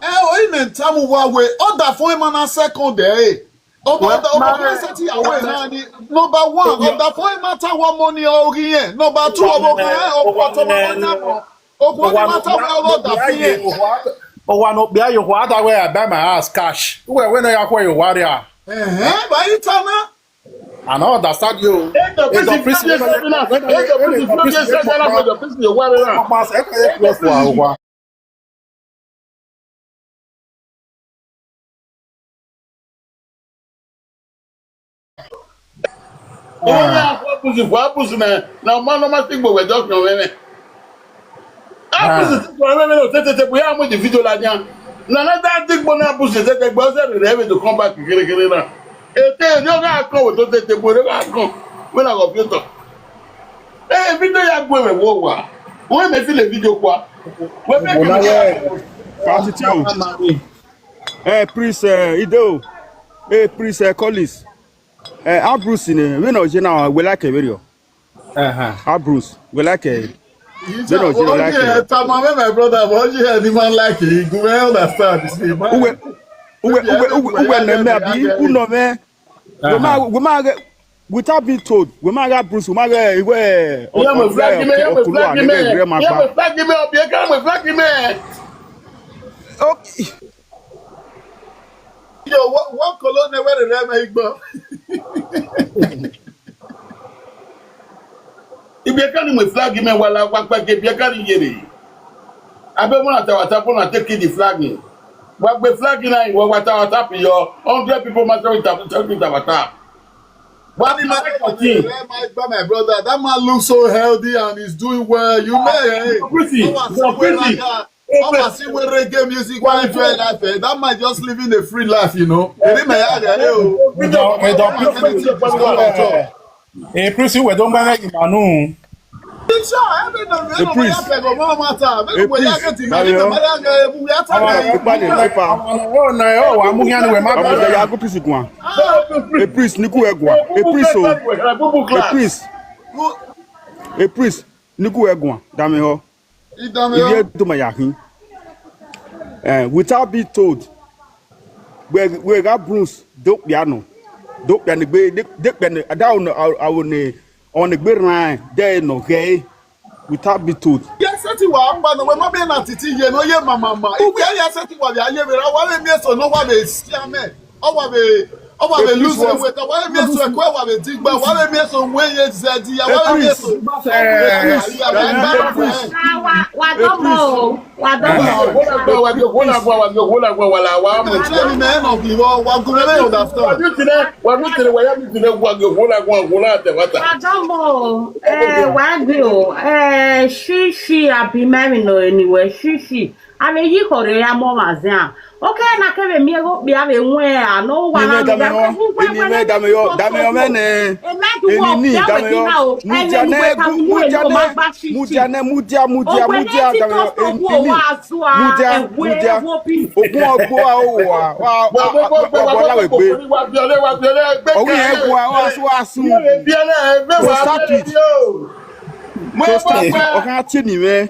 Eh, o ime ntamu wa we. Order for him na second eh. Ọmọ ọdọ ọmọ ọdọ ṣe ti yàwó ẹ̀ náà ni. Number one, ọ̀dà fún ẹ̀ máa ta wọ́n mọ́ ní orí yẹn. Number two, ọmọ ọkùnrin ẹ̀ ọkọ̀ ọ̀tọ̀ máa wọ́n yàgò. Ọkùnrin ọ̀tọ̀ máa ta wọ́n ọ̀rọ̀ ọ̀dà fún yẹn. Ọwa no bia yo wa da we I buy my house cash. Uwe we no ya kwe yo wari a. Ẹ̀hẹ́n, báyìí tán náà. I no understand you. Ẹ jọ pé Ẹ jọ ti Prince fi ṣe ṣe náà. Ẹ jọ pé ti fi ṣe ṣe náà. Ẹ jọ pé ti yo wari náà. Papa se ko ye close for wa. Onye afọ abụzi bụ abụzi na na mmanụ masị Igbo wee jọọ ka onwe. Abụzi tupu onwe mere otetete bụ ya amụ ji vidio la nya. Na na ndị adị Igbo na abụzi tete gbe ọzọ rere ebe to come back kirikiri na. Ete ndị ọ ga-akọ wee otetete bụ onye ga-akọ. Wena computer. Ee, vidio ya gwe wee wo wa. Onye na-efi le vidio kwa. Wee mee ka Attitude. Eh, Prince, eh, Ido. Eh, Prince, eh, Collins. Eh, Ambrose ni, we no je na, we like e very o. Uh-huh. Ambrose, we like e. We no je, we like e. Tamam, my brother, but you hear the man like it. You may understand. Uwe, uwe, uwe, uwe, uwe, ne me abi, uno me. We ma, we ma, without being told, we ma ga Bruce, we ma ga iwe. Yeah, we flag him, yeah, we flag him, yeah, we flag him, yeah, we flag him. Okay. Yo, what, what colonel where the ram I go? If you can't even flag him, well, I want to get you can't hear it. I don't want to tell what happened. I take the flag. What we flag in, what what what happened? Your hundred people must have it. What the matter with you? My, my brother, that man looks so healthy and he's doing well. You may, hey, Pretty, come on, you're pretty. Come and see what reggae music while enjoy life. Eh? That man just living a free life, you know. Eri me ya ga, eh, oh. We don't, we don't. Come and see the people on top. Eh, Prince, we don't buy you, Manu. Sure, every day we A don't Prince. Buy a bag of more matter. Make A we Prince. Get him. Make we attack him. Ipa ni, ipa. Oh, no, oh, I'm going to my brother. Yago Prince gwa. Ah. A Prince ni ku e gwa. A Prince o. A Prince. A Prince ni ku e gwa. Dame ho. Idame If ho. You do my yakin. Eh, without being told, we we got Bruce. Don't be ano. Don't be ano. Be don't be ano. Down our ne on the gbe ran there no gay. Without being told. Yes, seti wa pa no we ma be na titi ye no ye mama mama. Iye yes, seti wa ya ye we ra wa le mi eso no wa be si ame. Ọ wa be ọ wa be lose weight. Ọ wa be mi eso ko wa be digba. Wa be mi eso we ye zedi ya. Wa be mi eso. Wa wa wa don mo. Wa don mo. Wa don mo. Eh, wa gbe o. Eh, shishi abi mami no anyway. Shishi. Ame yi kore ya mo ma zan. Okay, na ke be mi ego bi ame nwe a no wa na mi da ko fu kwe kwe na dame yo dame yo mene. Eni ni dame yo. Mudia ne mudia ne mudia ne mudia mudia mudia dame yo. Eni ni mudia mudia. Ogun ogbo a o wa wa wa wa la we gbe. Ogun yẹn gun àwọn aṣọ àṣù. To start with. To start with. Ọkàn àti ènìyàn.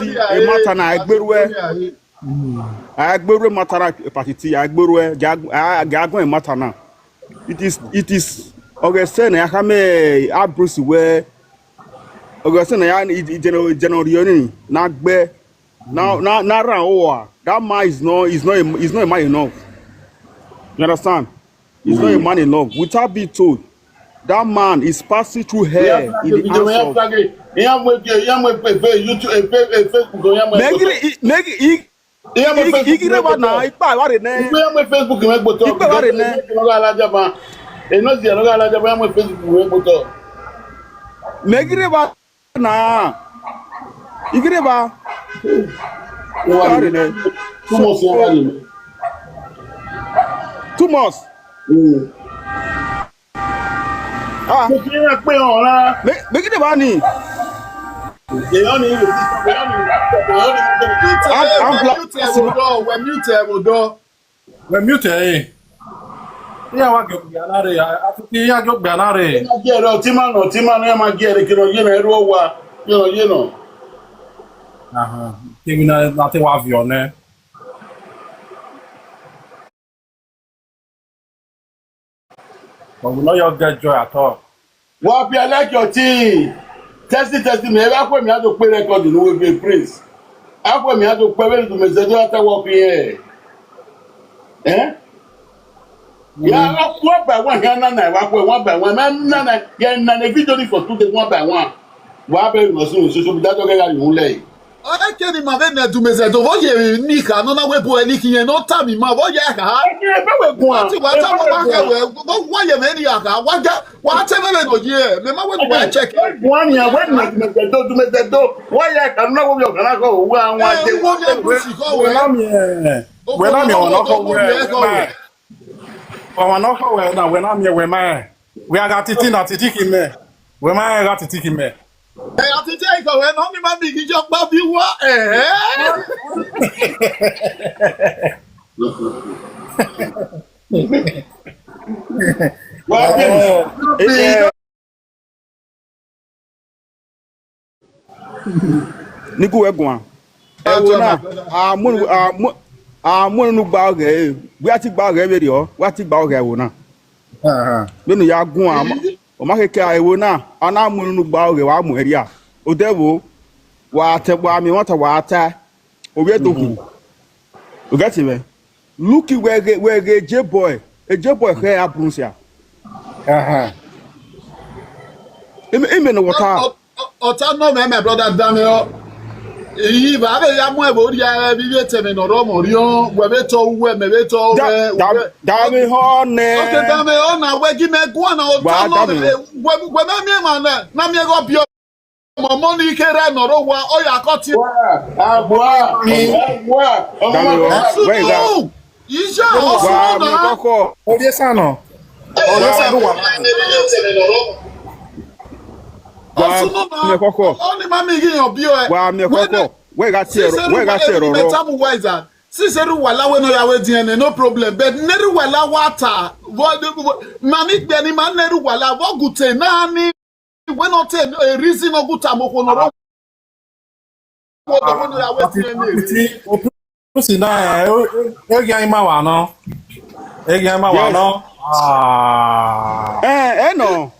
Patiti, e matter na, e gberu e. A gberu e matter na Patiti, a gberu e, ga, a, ga go e matter na. It is, it is, okay, say na ya kame, a brusi we, okay, say na ya, i, i, general, general, na gbe, na, na, na ran owa. That man is not, is not a, is not a man enough. You understand? He's not a man enough. Without being told, that man is passing through hell in the hands of. Megiri, i- megi i- igi- igireba na ikpe awari ne. Ikpe awari ne. Megireba na igireba. Wari ne. Thomas, wari ne. Thomas. Mm. Ah. Kò kí ẹ pé ọ̀la. Me- megireba ni. Èèyàn ni ìrètí sọ, èèyàn ni ìrètí sọ, èèyàn ni ìrètí sọ. Am- am bla- Wẹ̀ mute ẹ̀ wò dọ́, wẹ̀ mute ẹ̀ wò dọ́. Wẹ̀ mute ẹ̀. Ihe wa gị ogbia narị ya, atụtụ ihe gị ogbia narị. Ma gị ere ọtịma na ọtịma na ya ma gị ere kiri onye na-eru ụwa, you know, you know. Aha, kemi na na te wa vi one. But we no just get joy at all. Wapi, I like your team. Testing, testing me. Ever come here to play record in Uwe Prince. I come here to play with the Mezedo after work here. Eh? Yeah, one by one here, nana, one by one, nana, nana, yeah, nana, video for two days, one by one. Wa be no so so so that okay, you lay. Eke ni ma ve ne dumeze do vo ye ni ka no na we bo e ni ki ye no ta mi ma vo ye ka. Eke be we gun. Ti wa ta mo ba ka we vo wa ye me ni ya ka wa ja wa te me me do ye me ma we bo e check. We gun ni ya we na dumeze do dumeze do. Wa ye ka no na wo yo ka na ko wa wa de. Wo ye bu si ko we. We na mi e. We na mi e, wo no ko we. Ọmọ náà kọ̀wé náà, wẹ̀ náà mi ẹ̀wẹ̀ máa ẹ̀. Wẹ̀ aga títí náà títí kì í mẹ́. Wẹ̀ máa ẹ̀ ga títí kì í mẹ́. Ẹ̀yà títí ìkọ̀wé náà mi máa ń bí ìdíjọ́ gbọ́ bí wá. Ẹ̀ẹ́. Wọ́n á bí. Ẹ, ẹ, Niku we gua. E wo na. Amu amu amu nu gba oge. We ati gba oge we ri o. We ati gba oge wo na. Aha. Menu ya gua. O ma ke ke e wo na. Ana amu nu gba oge wa mu eri a. O de wo. Wa te gba mi wa ta wa ta. O we do ku. O ga ti we. Look where where J boy. E J boy he a Brunsia. Aha. Ime ime no water. Ota no me, my brother Daniel. Iyi ba be ya mu e bo ri a bi be te me no ro mo ri o. We be to we me be to we. Da da da me ho ne. Okay, da me ho na we gi me gua na ota no me. We we me mi ma na na mi go bi o. Ọmọ mọ ní kéré nọ̀rọ̀ wa ó yà kọ́ ti. Àbúrà àbúrà ọmọ. Dami o, where is that? Ìjà ọ̀sùn náà. Wà á mi kọ́kọ́. Orí sànà. Orí sànà wà. Wà á mi kọ́kọ́. Ó ní mami yìí yàn bí ẹ. Wà á mi kọ́kọ́. Where is that? Where is that? Sísèrú wà láwé náà yàwé diẹ ni, no problem, but nẹ́rù wà láwá ta. Mami gbẹ̀ni máa nẹ́rù wà láwọ́ gùtè náà ní. When not a reason no good time, Okonoro. What the one that went to me. Pusi na e gi anyị mawa nọ. E gi anyị mawa nọ. Ah. Eh, eh no.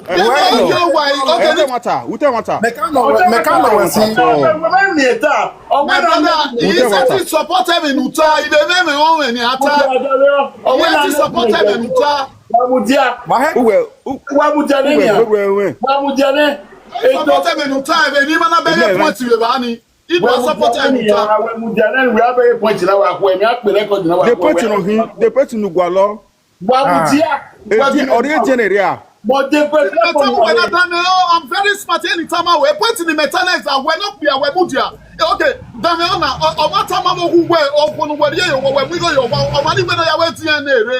Eh, eh no. Why? Okay, wute mata, wute mata. Mekano, mekano wesi. My brother, he said he support him in Uta. He dey name him own in Ata. Oh, he support him in Uta. Wamudia. Uwe, u- Wamudia ne uwe, nia. Uwe, uwe. Wamudia ne. Support him in Uta, even him na be point we ba ni. He go support him in Uta. Wamudia ne, we have a point na wa ko, mi a pe record na wa ko. The point no hin, the point no gwa lo. Wamudia. Eti ori ejene ria. But the point no gwa lo. I'm very smart anytime I we point ni mechanics and we no be we mudia. Okay, Damiona, o mata mama hu we, o kunu we ye yo, we we go yo, o mani we no ya we D N A re.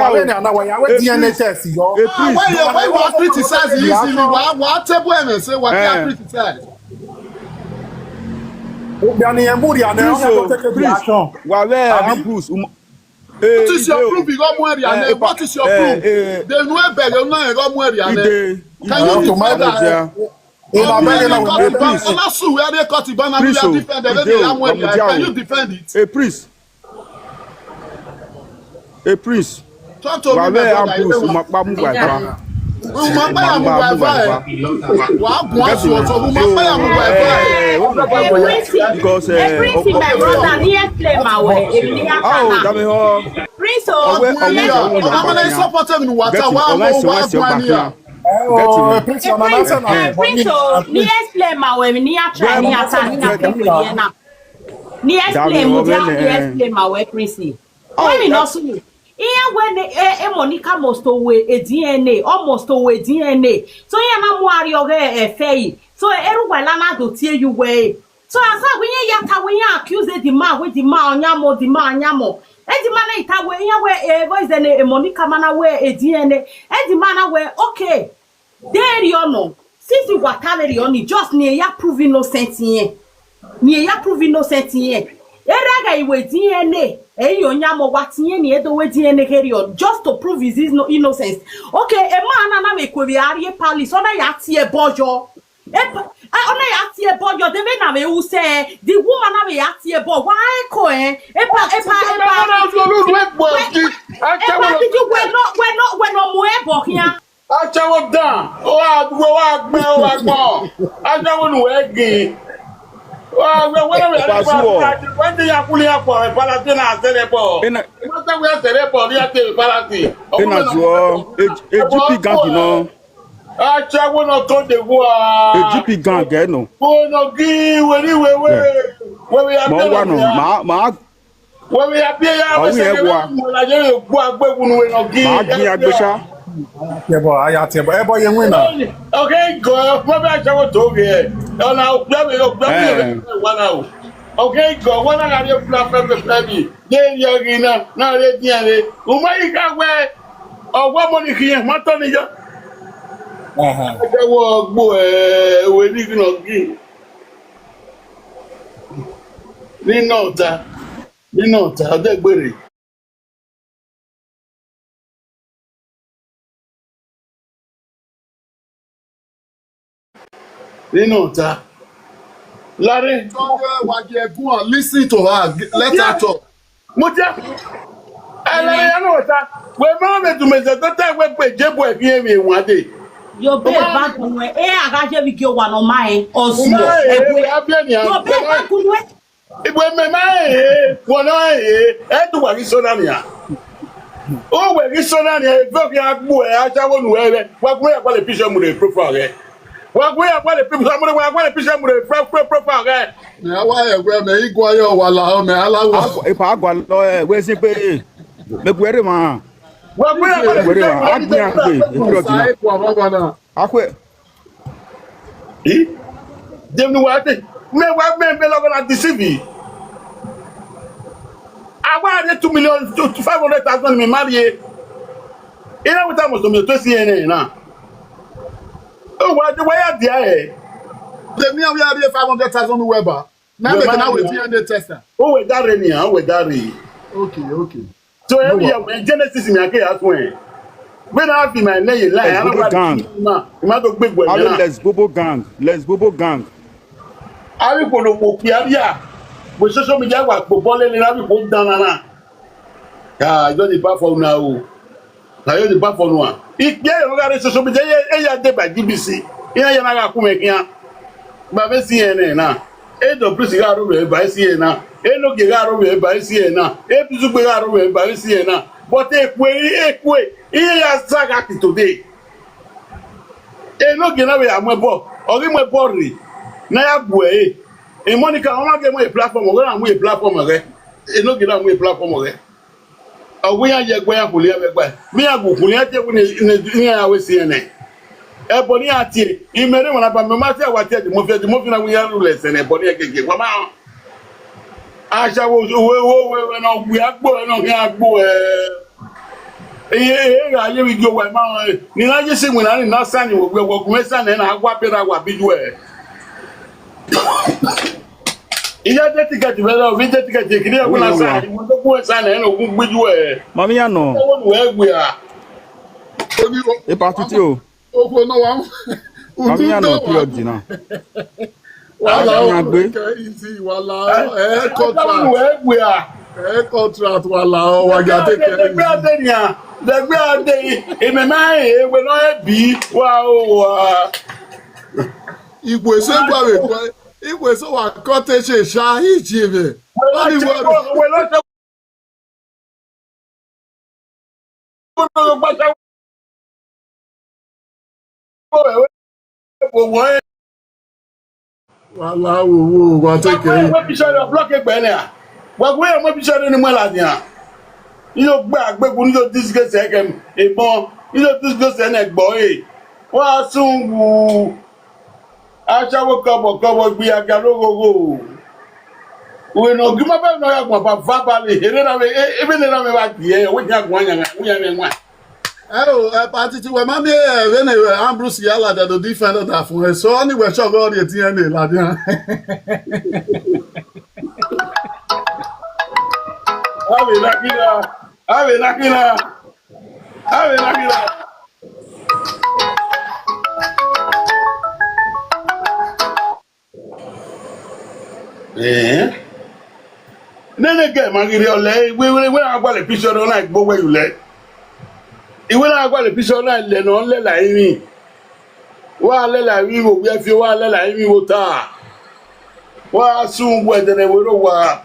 Wàhálà ni àná wáyà wẹ́ D N A test yọ. Why you why you are criticize easily? Wà á wà á table ẹ̀ say wà á criticize. Obìnrin yẹn múri àná ẹ̀ ọ́n tó tẹ́kẹ̀ bí action. Wàhálà Ambrose. What is your proof? You got more than what is your proof? They know better. You know you got more than. Can you defend that? Una beg una. Una sue where they cut the banner. We are defending. They are more. Can you defend it? A priest. A priest. Talk to me, my brother. Umakpa mu gwa gwa. Umakpa ya mu gwa gwa. Wa gwa so so umakpa ya mu gwa gwa. Because eh, my brother, ni explain my way. Oh, dami ho. Prince o, I'm gonna support him in water. Wa wa gwa ni ya. Oh, Prince, I'm gonna say na. Prince o, ni explain my way. Ni a try ni a try ni a try. Ni explain mu dia ni explain ma we Prince. When mi no su mi. Ihe we ne e e Monica must owe e D N A, almost owe e D N A. So ihe na mu ari oge e fe yi. So eru gwa la na do tie you we. So asa we ye ya ta we ye accuse the man we the man onyamo the man onyamo. E the man na ita we ihe we e voice ne e Monica mana we e D N A. E the man na we okay. There you know. Since you were carried on, just near ya prove innocent here. Near ya prove innocent here. Eraga iwe D N A. Eh, you nyamo what here near the way D N A carry on. Just to prove his is no innocence. Okay, a man and a make we are a palace. On a yati a bojo. Ona yati a bojo. The men na me who say the woman na me yati a bo. Why ko eh? Epa epa epa. Epa did you we no we no we no mo ebo here. Achawo dan, o wa gbe, o wa gbe, o wa gbon. Achawo nu we gi. O wa gbe, we na we. Pasuo. When they are pulling up for a palace, na sere po. Ina. What we are sere po, they are the palace. Ina zuo, A G P gang no. Achawo no to the war. A G P gang eh, no. O no gi, we ni we we. We we are. Mo wa no, ma ma Wọ́n mi yà bí ẹ̀yà wọ́n ṣe kẹ́kẹ́ mú ọ̀làjẹ́ yóò gbọ́ agbẹ́gun ní wẹ̀nà gí. Màá gbin agbésá. Tiẹ̀bọ̀, aya tiẹ̀bọ̀, ẹ bọ́ yẹn win náà. Okay, go. Wọ́n bí aṣẹ́wó tó gẹ̀ ẹ́. Ọ̀nà òkúta mi yóò gbẹ́ mi yóò wá náà o. Okay, go. Wọ́n náà rí fúlà fẹ́mi fẹ́mi. Yé yẹ rí náà, náà rí díẹ̀ rí. Ùmọ̀ yìí ká wẹ́. Ọ̀gbọ́n mo ní kí yẹn, mọ́tò níjọ́. Aṣẹ́wó ọgbó ẹ̀ wẹ̀ ní ìgbìnà gí. Nínú ọ̀tá. Nínú ọ̀tá ọdẹ gbére. Nínú ọ̀tá. Larry. Wàjẹ̀gùn, listen to her. Let her talk. Mo jẹ́. Ẹlẹ́rìí ẹnu ọ̀tá. Wèé mọ́ mi dùn mí sẹ́tọ́ tẹ́ wẹ́ pé jébù ẹ̀fí ẹ̀mí ìwọ̀n adé. Yo be back nwe e agaje bi ki o wa no ma e osu. Yo be back nwe. Igwe mmemme ahụ ee, kwụọ n'ahụ ee, eduwa gị so na ya. O were gị so na ya, ebe gị agbụ ya, achawo nu ebe, gwagwụ ya kwale pisha mụrụ eprofa gị. Gwagwụ ya kwale pisha mụrụ, gwagwụ ya kwale pisha mụrụ eprofa gị. Na wa ya gwe me igwa yo wala o me ala wo. Ipa agwa lo e, we si pe. Me gwere ma. Gwagwụ ya kwale pisha mụrụ. Agwa ya pe. Akwe. Eh? Dem ni wa te. Me wa me be lo na deceive. Awa de two million to five hundred thousand me marry. Ina wuta mo so me to si ene na. O wa de wa ya dia e. Dem ni wa ya five hundred thousand we ba. Na me na we D N A tester. O we dare ni, o we dare. Okay, okay. So every year when Genesis mi ake ya tun e. When I be my name line, I don't want to ma ma to gbegbo e. Let's Bobo gang, let's Bobo gang. Ari ko lo mo pe ari a. Mo social media wa po bole ni ari ko dan na na. Ah, I don dey baff for una o. Na you dey baff for una. If there you got social media, e ya dey by G B C. Ihe ya na ga-akwụ m ihe ya. Ba be C N N na. Edo Prince ga-arụ wee ba C N N na. Enoge ga-arụ wee ba C N N na. Ebizugbe ga-arụ wee ba C N N na. But ekwe, ekwe. Ihe ya sa ga ti today. Enoge na we amwe bo. Ori mwe bo ri. Na ya gwe. E Monica, o ma ge mo e platform, o na mo e platform re. Enoge na mo e platform re. Ọgwụ ya je gwa ya kwuli ya megba. Mi ya gwu kwuli ya je gwu ni ni ya we C N N. Ebo ni ati. Imere wana ba me ma ti awa ti di mo fi di mo fi na wi ya lu le se ne ebo ni ya gege. Wa ma. Asha wo wo wo wo wo na gwu ya gbo na ya gbo eh. Iye iye ga ye wi gyo wa ma eh. Ni na je si mu na ni na sa ni wo gwe wo gwe sa ne na agwa pe na wa bi ju eh. Ihe je ticket be lo, vi je ticket kiri ya kuna sa, mo to ku sa na no ku gbiju e. Mami ya no. Wo nu e gbe a. Oni o. E pa titi o. Oko no wa. Mami ya no period na. Wala o. Easy wala. Eh, contract. Wo e gbe a. Eh, contract wala o. Wa ga te ke. Gbe a de ni a. Gbe a de. E me ma e we no e bi. Wa o wa. Igwe se gba we gba. Igwe so wa kote she sha hi ji be. Oni wa. Wala wo wo wa te ke. Wa gwe mo bi sore block egbe ni a. Wa gwe mo bi sore ni mo la ni a. Ilo gba agbegu ni lo disgrace e kem. E bon. Ilo disgrace e na gbo e. Wa sun wu. Aṣẹ́wó kọ̀bọ̀kọ̀bọ̀ gbi aga lógogo. Wena ogima be no ya gwa ba vabale. Ere na me e be ne na me ba die. We ya gwa nya nya we ya me nwa. Oh, eh, party ti we mami eh we ne eh, Ambrose Yala da do defend da fun e. So anyway, sure go the T N A la dia. Awe na kina. Awe na kina. Awe na kina. Eh. Nene ge magiri ole we we we agwa le picture no na gbo we yule. Iwe na agwa le picture na le no le la imi. Wa le la wi wo we fi wa le la imi wo ta. Wa sun we de ne we ro wa.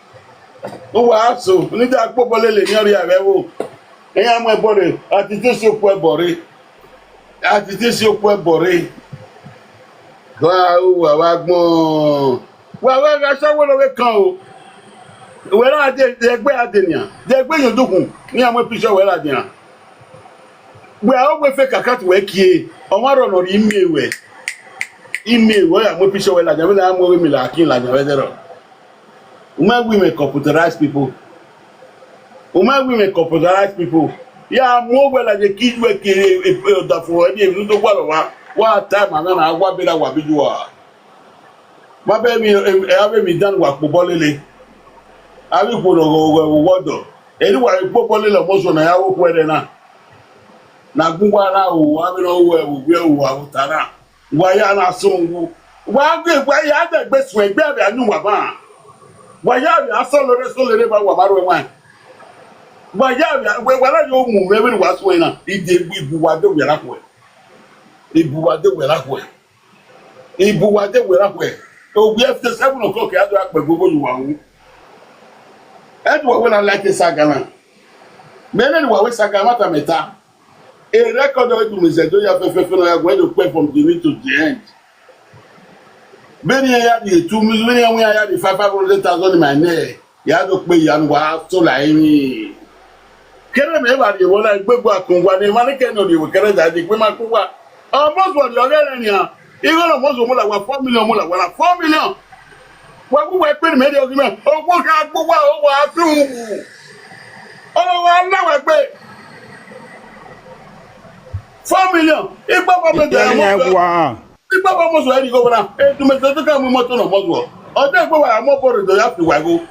Wa so ni da gbo bole le ni ori ave wo. Eya mo e bore ati ti si oku e bore. Ati ti si oku e bore. Wa o wa wa gbon. Wa wa ga sawo lo we kan o. We ra de de gbe ade ni a. De gbe yo dukun. Ni a mo picture we ra de a. We a o gbe fe kakat we kie. O wa ro no ri mi we. Ime we a mo picture we la de we la mo we mi la kin la de we de ro. Women women computerize people. Women women computerize people. Ya mo we la de ki we ke e da fo e ni e to gwa lo wa. Wa time na na wa be la wa bi ju wa. Wa be mi e be mi dan wa po bolele. A bi po lo go we wo do. E ni wa po bolele mo so na ya wo kwere na. Na gun wa na o wa bi lo we wo bi o wa o tara. Wa ya na sungu. Wa gbe wa ya de gbe sun egbe abi anu wa ba. Wa ya abi aso lore so lore ba wa ba ro wa. Wa ya abi we wa la yo mu we we wa so na. Ide ibu wa de we la ko. Ibu wa de we la ko. Ibu wa de we la ko. O bi after seven o'clock ya do akpe gogo yu wa wu. Edward we na like saga na. Mene ni wa we saga mata meta. A record of it is a do ya fe fe fe na ya go do play from the beginning to the end. Beni ya di two million, beni ya di five hundred thousand in my name. Ya do pe ya wa so la imi. Kere me ba di wala gbegbo akun wa ni ma ni ke no di we kere da di pe ma kun wa. Almost what you get ni a. Igo lo mo so mo la wa four million mo la wa four million. Wa ku wa pe me di o me. O ko ka gbo wa o wa tu. O wa na wa pe four million. Igba mo me da mo. Igba mo mo so e di go na. E tu me so to ka mo mo to no mo so. O de gbo wa mo bo re do ya fi wa go.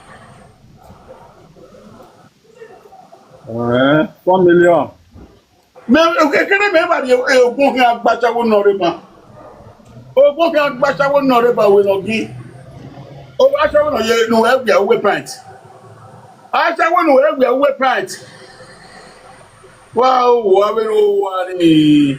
Eh, four million. Me o ke kere me ba di e ogun ke agbachawo no re ba. Ogun ke agbachawo no re ba we no gi. O achawo no ye no e gbe we pant. Achawo no e gbe we pant. Wa o wa we no wa ni.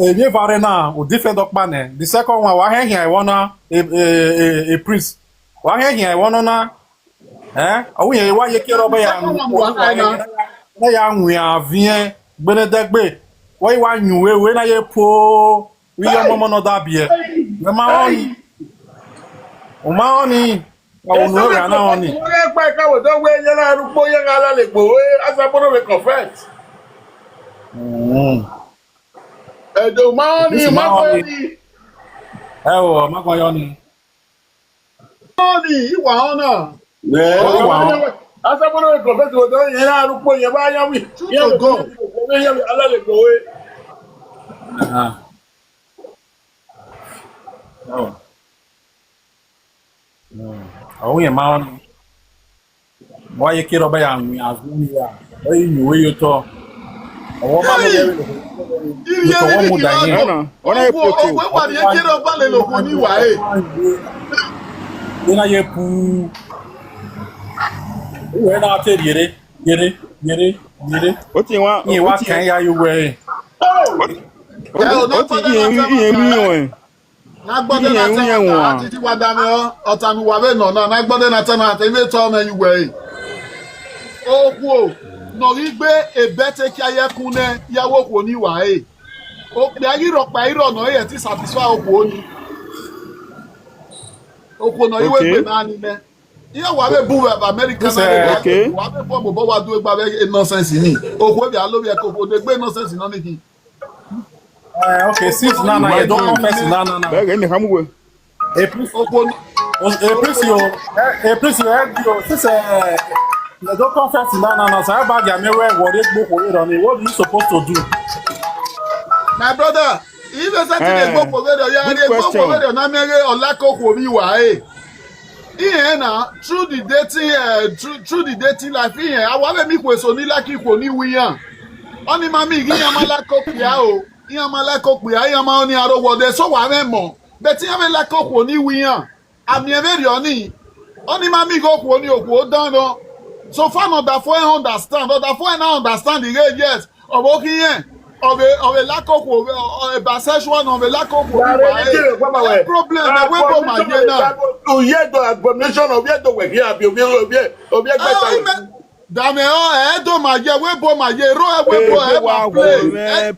e ye vare na o different okpa ne. The second one, wa he he I wanna a, a, a, a priest. Wa he he I wanna na. Eh? Awu ye wa ye kero ba ya. Na ya nwe avien gbene degbe. Wa wa nyu we we na ye po. Wi yo momo no da bie. We ma oni. O ma oni. Awu no ra na oni. Wọ́n yẹ pẹ́ káwọ́ tó wé yẹn láàrú pé yẹn ká lálẹ́ pò wé asábọ́nà wé confess. Mm. Ẹ̀dùn máa ń ní This máa ń máa ń ní. Ẹ o, ma ko yo ni. Máa ń ní ìwà ọ̀nà. Ẹ o, wa. Asábọ́nà wé confess wọ́n tó yẹn láàrú pé yẹn bá yá wí. Yẹn wò kó yẹn wí alálẹ́ pò wé. Ah. Oh. Mm. Awu ye ma oni. Wa ye kero ba ya nwe azumi ya. Oyi nyu we yo to. Owo ma mo ye. Iri ye ni to mo da ye. Ona, ona e poto. Owo wa ye kero ba le lo ko ni wa e. Ina ye pu. We na te yere, yere, yere, yere. O ti wa, Ni wa o ti kan ya yu we. O ti ye mi ye mi o. Nagbode na tana titi wa dame o otanu wa ve no na nagbode na tana te ve to me yuwe. Okwo no rigbe ebete ki aye kune ya wo kwo ni wa e. O pe agi ro pa iro no e ti satisfy okwo ni. Okwo no iwe gbe na ni me. Iye wa ve bu ve America na re wa ve bo bo wa du egba ve nonsense ni. Okwo bi alo bi e ko ko de gbe nonsense no ni ki. Eh, okay, since na na you don't confess na na na. Bẹ́ẹ̀ ni hamu we. A priest, a priest yo, eh, a priest yo, eh, yo, since eh, you don't confess na na na. So how about the me we worry gbo ko ro ni? What are you supposed to do? My brother, if you say to the gbo ko ro, you are the gbo ko ro na me re ola ko ko bi wa e. Ihe na through the dating, eh, through, through the dating life, ihe awa be mi kwe so ni like ikwo ni wiyan. Oni ma mi gi yan ma like okpia o. Yan ma like okpia, yan ma oni aro wo de so wa me mo. But yan be like okwo ni wiyan. Ami e be ri oni. Oni ma mi go kwo ni okwo dan no. So far no da fo e understand. No da fo e na understand the, yes. Obo ki yen. Obe, obe like okwo, obe, obe bisexual, no, obe like okwo. Problem, eh, we bo ma ye na. Uye do abomination of ye do we here, obi, obi, obi, obi, Ah, better. Dame o, eh, do ma ye, we bo ma ye, ro, eh, we bo, eh, ma play. Eh,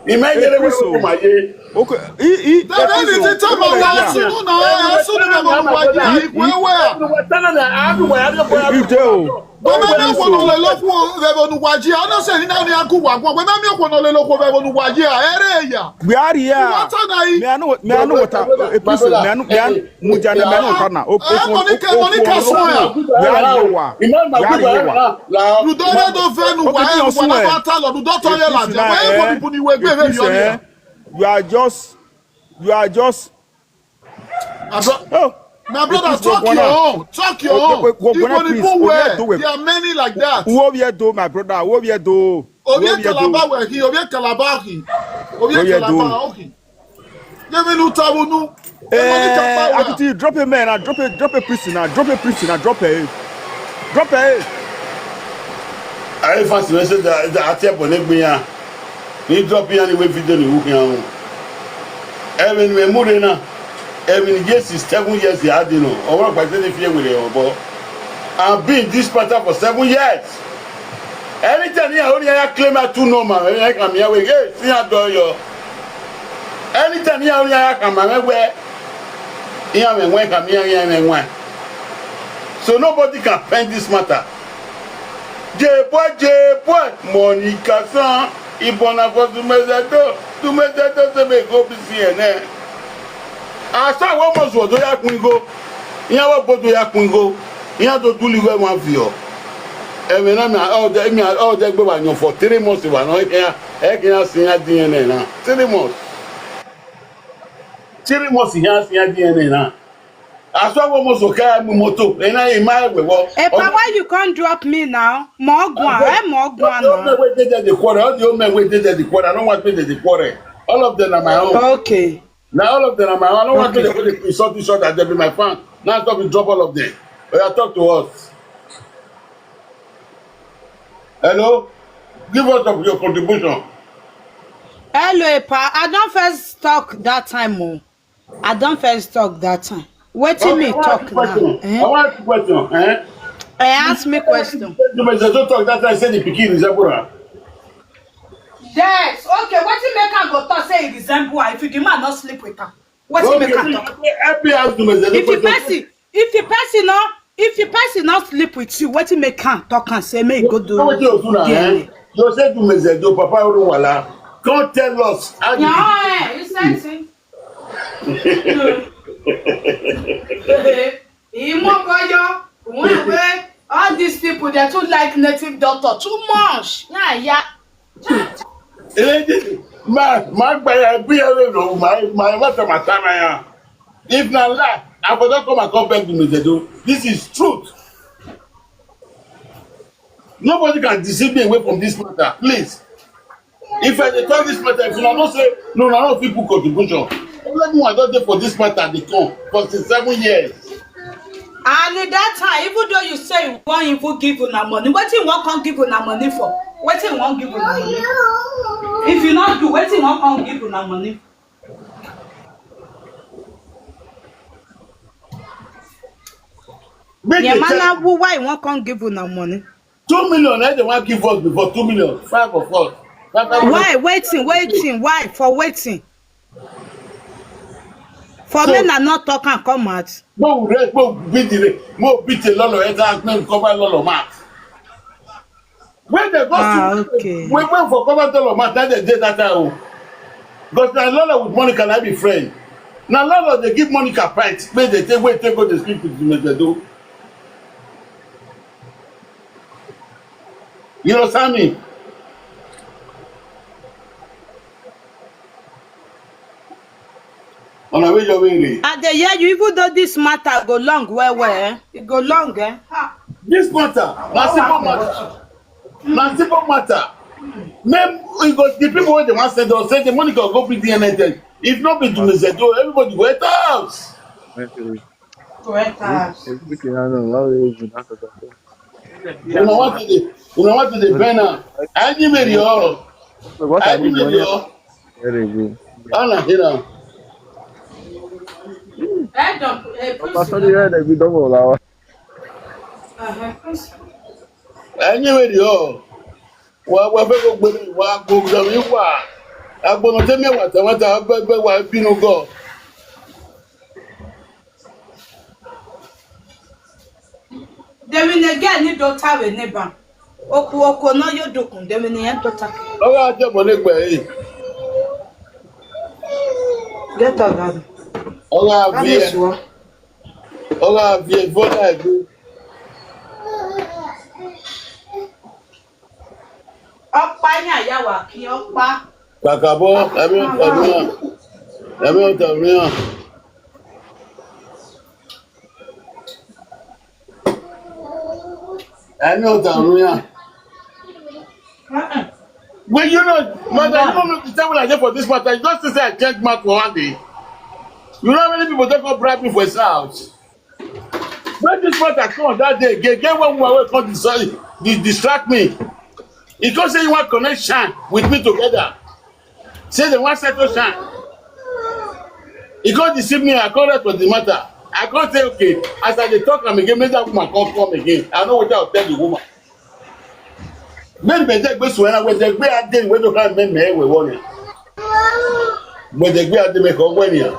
ime yere we bo ma ye. Okay, i, i, Dame ni ti tama wa sunu na, eh, sunu na mo wa ye, we we. Ide o. Bo me na kwono le lo kwo, we bo nu wa ye. Ono se ni na ni aku wa kwo. Bo me mi kwono le lo kwo, we bo nu wa ye. Ere ya. We are here. What na i? Me anu, me anu wota. Eh, please, me anu, me anu. Mujane me no kana. O, o, Monica, o, Monica, o, swear. Where are you? Where are you? Ludo re do venu wa e wa na bata lo. Ludo to ye la. Where you go people ni we gbe re yo ni? You are just, you are just. My bro-, oh, my brother, talk your own. Talk your own. People, people where there are many like that. Who here do, my brother? Who here do? Obi Calabar we ki, Obi Calabar ki. Obi Calabar, okay. Give me no tabunu. Eh, Akiti, drop a man, uh, drop a, drop a prisoner, drop a prisoner, drop a, drop a. Aye, fast message that, that ati ebo ne gbe ya. Ni drop ya ni we video ni wu ya. Even we mure na. Even yes is seven years ya dino. Owo pa se ni fi ewe re obo. I've been this matter for seven years. Anytime ya ori ya claim a two normal, ya come here we, hey, see ya do yo. Anytime ya ori ya come here we, ya me we come here, ya me we. So nobody can pen this matter. J boy, J boy, Monica san, ibona for Dumezedo, Dumezedo se me go be C N N. Asa wo mo zo do ya kun go. Iya wo bodo ya kun go. Iya do duli we wan fi o. Emi na mi all the, mi all the gbe wa yan for three months wa no ya. E ki ya sin ya D N A na. Three months. Three months ya sin ya D N A na. Asa wo mo zo ka mi moto. E na e ma we wo. Epa, why you can't drop me now? Mo gwan, eh, mo gwan. All the men wey dey there dey quarrel. All the old men wey dey there dey quarrel. I don't want make dem dey quarrel. All of them are my own. Okay. Now all of them are my own. I don't want to go dey insult each other. They be my fan. Now stop and drop all of them. Oya, talk to us. Hello? Give us of your contribution. Hello, Epa. I don first talk that time o. I don first talk that time. Wetin me talk now? Eh? I want ask you question. Eh? I ask me question. You may just talk that time, say the pikin resemble her. Yes, okay, wetin make am go talk say e resemble her if the man no sleep with am? Wetin make am talk? Help me ask you, Mister If the person, if the person no, if the person no sleep with you, wetin make am talk and say make e go do D N A? You say to Mister Do Papa Oruwala, come tell us how you. Yeah, you said it. Imokoyo, Uwe, all these people, they too like native doctor too much. Yeah, yeah. Eh, ma, ma gba ya bi ya lo, ma, ma, ma ta ma ta ma ya. If na lie, I for don come and come beg you, Mister Do. This is truth. Nobody can deceive me away from this matter, please. If I dey talk this matter, if una no say, no, una no fit put contribution. Problem I don dey for this matter dey come for since seven years. And at that time, even though you say you wan even give una money, wetin you wan come give una money for? Wetin you wan give una money? If you no do, wetin you wan come give una money? Make dem tell Yamana, who, why you wan come give una money? Two million, eh, they wan give us before two million, five of us. Five, five. Why? Wetin, wetin, why? For wetin? For me, na not talk and come out. No, we rest, no, beat the, no, beat a lot of head, make we cover a lot of mouth. When they go Ah, to, okay. We went for cover a lot of mouth, that they did that time. Because na Lolo with Monica na be friend. Na Lolo dey give Monica pint, make they take, wey take go dey sleep with Mister Do. You understand me? Una wey your way. I dey hear you, even though this matter go long well well, eh? E go long, eh? This matter, na simple matter. Na simple matter. Make e go the people wey dey wan send us say the money go go bring D N A test. If not be to Mister Do, everybody go enter house. Thank you. Correct us. Everything I know. Why we even have to talk? Una want to dey, una want to dey bend am. Anywhere you are, So what I need anywhere money? you are, Very good. all na here now. Head up, eh, Pastor, the head we don't allow. Uh-huh. Anywhere you are, wa wa fẹ́ kó gbé wa kó gbé mi wá. Agbọ̀nà tẹ́mi wà tẹ́wọ́n tẹ́ wọ́n bẹ́ẹ̀ wá bínú gọ̀. Demi ne girl ni daughter we neighbor. Oku oku no yo dokun. Demi ne daughter. Ọ̀rọ̀ ajẹ́bọ̀ nígbà yìí. Get out, daddy. Ọ̀rọ̀ àbí Daddy ẹ̀. is what? Ọ̀rọ̀ àbí ẹ̀ bọ́lá ẹ̀ gbé. Ọ̀pá yín àyàwó kí ọ̀pá. Kàkà bọ́ ẹ̀mí ọ̀tọ̀ mìíràn. Ẹ̀mí ọ̀tọ̀ mìíràn. Ẹ̀mí ọ̀tọ̀ mìíràn. Well, you know, mother, you don't know the time when I dey for this matter. You just say I change mouth for one day. You know how many people take up bribe me for his house? When this matter come that day, get get one woman wey come dis- dis- distract me. He come say he wan connect shine with me together. Say they wan settle shine. He come deceive me. I come rest for the matter. I come say okay. As I dey talk am again, make that woman come come again. I know wetin I go tell the woman. Gbẹ̀dẹ̀gbẹ̀ gbé sùn ẹran gbẹ̀dẹ̀gbẹ̀ adé ìwé tó ká mẹ́mẹ́ ẹ̀wẹ̀ wọ́n ni. Gbẹ̀dẹ̀gbẹ̀ adé mẹ́kọ̀ọ́ wẹ̀ nìyà.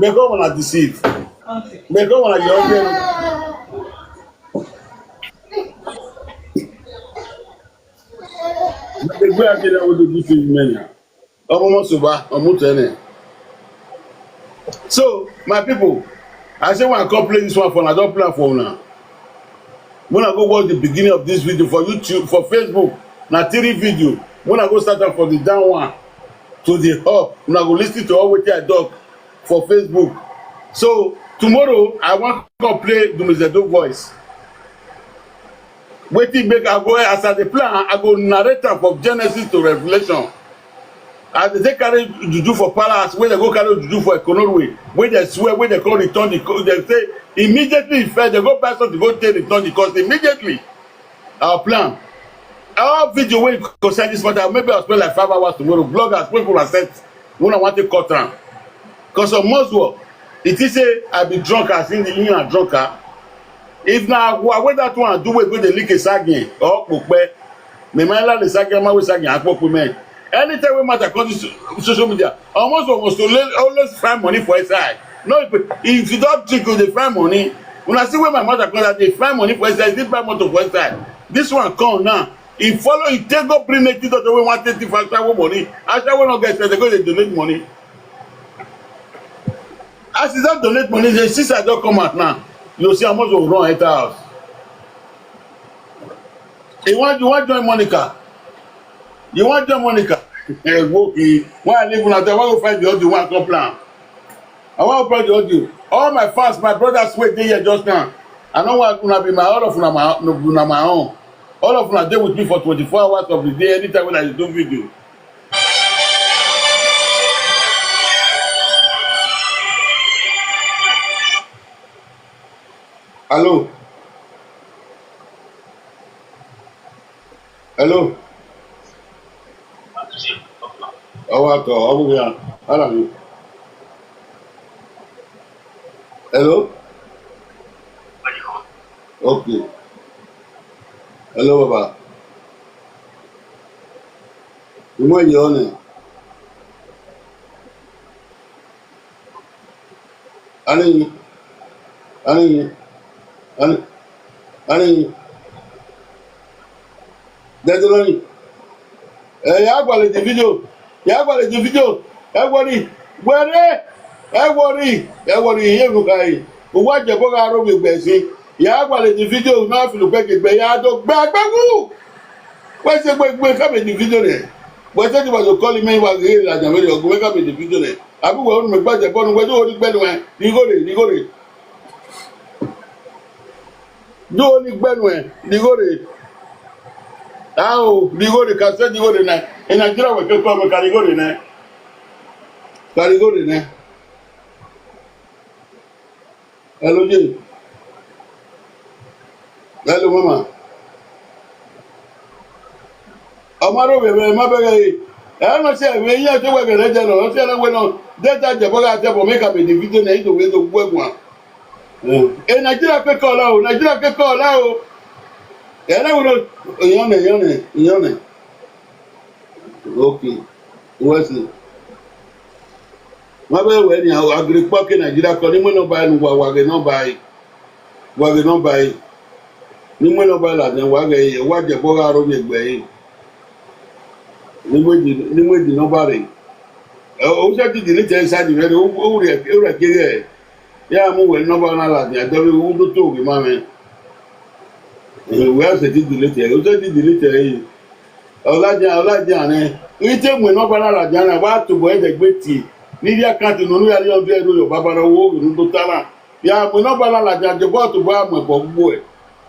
Mẹ́kọ̀ọ́ wọn àti seed. Mẹ́kọ̀ọ́ wọn àti ọ̀gbẹ́ ni. Gbẹ̀dẹ̀gbẹ̀ adé náà wọ́n tó bí fi mẹ́nìyà. Ọmọ mọ sọba, ọmọ tẹ́lẹ̀. So, my people, I say when I come play this one for una, I don play am for una. When I go watch the beginning of this video for YouTube, for Facebook, na three video. When I go start am for the down one to the up, una go listen to all wetin I talk for Facebook. So tomorrow I wan come play Dumezedo voice. Wetin make I go as I dey plan, I go narrate am from Genesis to Revelation. As they take carry juju for palace, wey they go carry juju for Ekonolwe, wey they swear, wey they come return the co- they say immediately e fail, they go buy something go take return the cost immediately. Our plan. Our video wey concern this matter, maybe I'll spend like five hours tomorrow. Bloggers, people are set. When I want to cut am. Because of Moswo, it is say I be drunk as in the union drunker. If na wa wey that one do wey go dey lick a sagin or pope, me my la the sagin ma wey sagin akpopo men. Anytime wey matter come to so- social media, almost almost always, always find money for inside. No, if, if you don drink, you dey find money. Una see where my mother come that dey find money for inside, dey buy motor for inside. This one come now. He follow, he take go bring native doctor wey wan take the for ashawo money. Ashawo no get sense, they go dey donate money. As he don donate money, the sister don come out now. You see how much go run enter house. You wan you wan join Monica? You wan join Monica? Eh, okay. Why I leave una there? Why go find the audio? Why I come plan? I wan open the audio. All my fans, my brothers wey dey here just now. I no want una be my all of una my una my own. All of una dey with me for twenty-four hours of the day, anytime when I dey do video. Hello. Hello. Ọwọ́ àtọ̀ ọ̀hún ya. Ara mi. Hello. Okay. Hello, Baba. Ìmọ̀ ìyá ọ̀nà. Ani, ani, ani, ani. Dẹ́tọ́lọ́nì. Ẹ yà á gbàlejò fídíò. Yà á gbàlejò fídíò. Ẹ wọrí. Wẹ́rẹ́. Ẹ wọrí. Ẹ wọrí. Yé mi ka yìí. Owó àjẹbọ́ ka rọ́ mi gbẹ̀ sí. Yà á gbàlejò fídíò náà fi lùpẹ́ kì gbẹ̀ yà á tó gbẹ́ gbẹ́ wú. Wọ́n ṣe gbẹ́ gbẹ́ kábíyèjì fídíò rẹ̀. But say you call me, wa ge la jam we go make am in the video ne. Abi we on me gba je bonu we do ni gbenu e. Ni go re, ni go re. Do ni gbenu e. Ni go re. Awo, ni go re, ka se ni go re na. In Nigeria we ke ko me ka ni go re na. Ka ni go re na. Hello, Jay. Hello, mama. Amaro bebe ma bege. E ma se we ya te we bere je lo, se na we no. De ta je boga te bo me ka be di video na ido we do gwe gwa. E Nigeria pe ko la o, Nigeria pe ko la o. E na we no, yone, yone, yone. Okay. Wesley. Ma be we ni agri pa ke Nigeria ko ni mo no ba nu wa wa ge no ba yi. Wa ge no ba yi. Ni mo no ba la ni wa ge yi. Wa je bo ga ro mi gbe yi. Ni mo di, ni mo di no ba re. O se ti di ni te sa di re o o re o re ke re. Ya mo we no ba na la ni a do u do to ge ma me. We se ti di ni te, o se ti di ni te yi. Olaja, olaja ne. Ite mwe no bana la jana wa to bo e de gbe ti. Ni dia kan ti no ya yo de ro yo baba ro wo no to tara. Ya mwe no bana la jana je bo to bo mwe bo gbo e.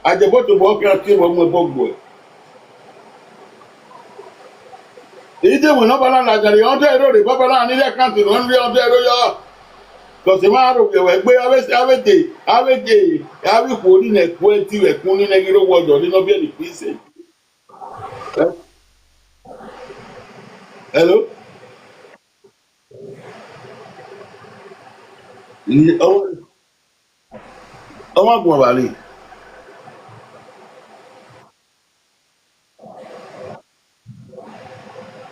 A je bo to bo kan ti bo mwe bo gbo e. Ite mwe no bana la jana yo de ro re baba la ni dia kan ti no yo de ro yo. Ko se ma ro ke we gbe ave se ave de, ave de, ave ko ni ne ku e ti we ku ni ne giro wo jo ni no bi e ni pise. Hello? Ni o o ma gun ba ni.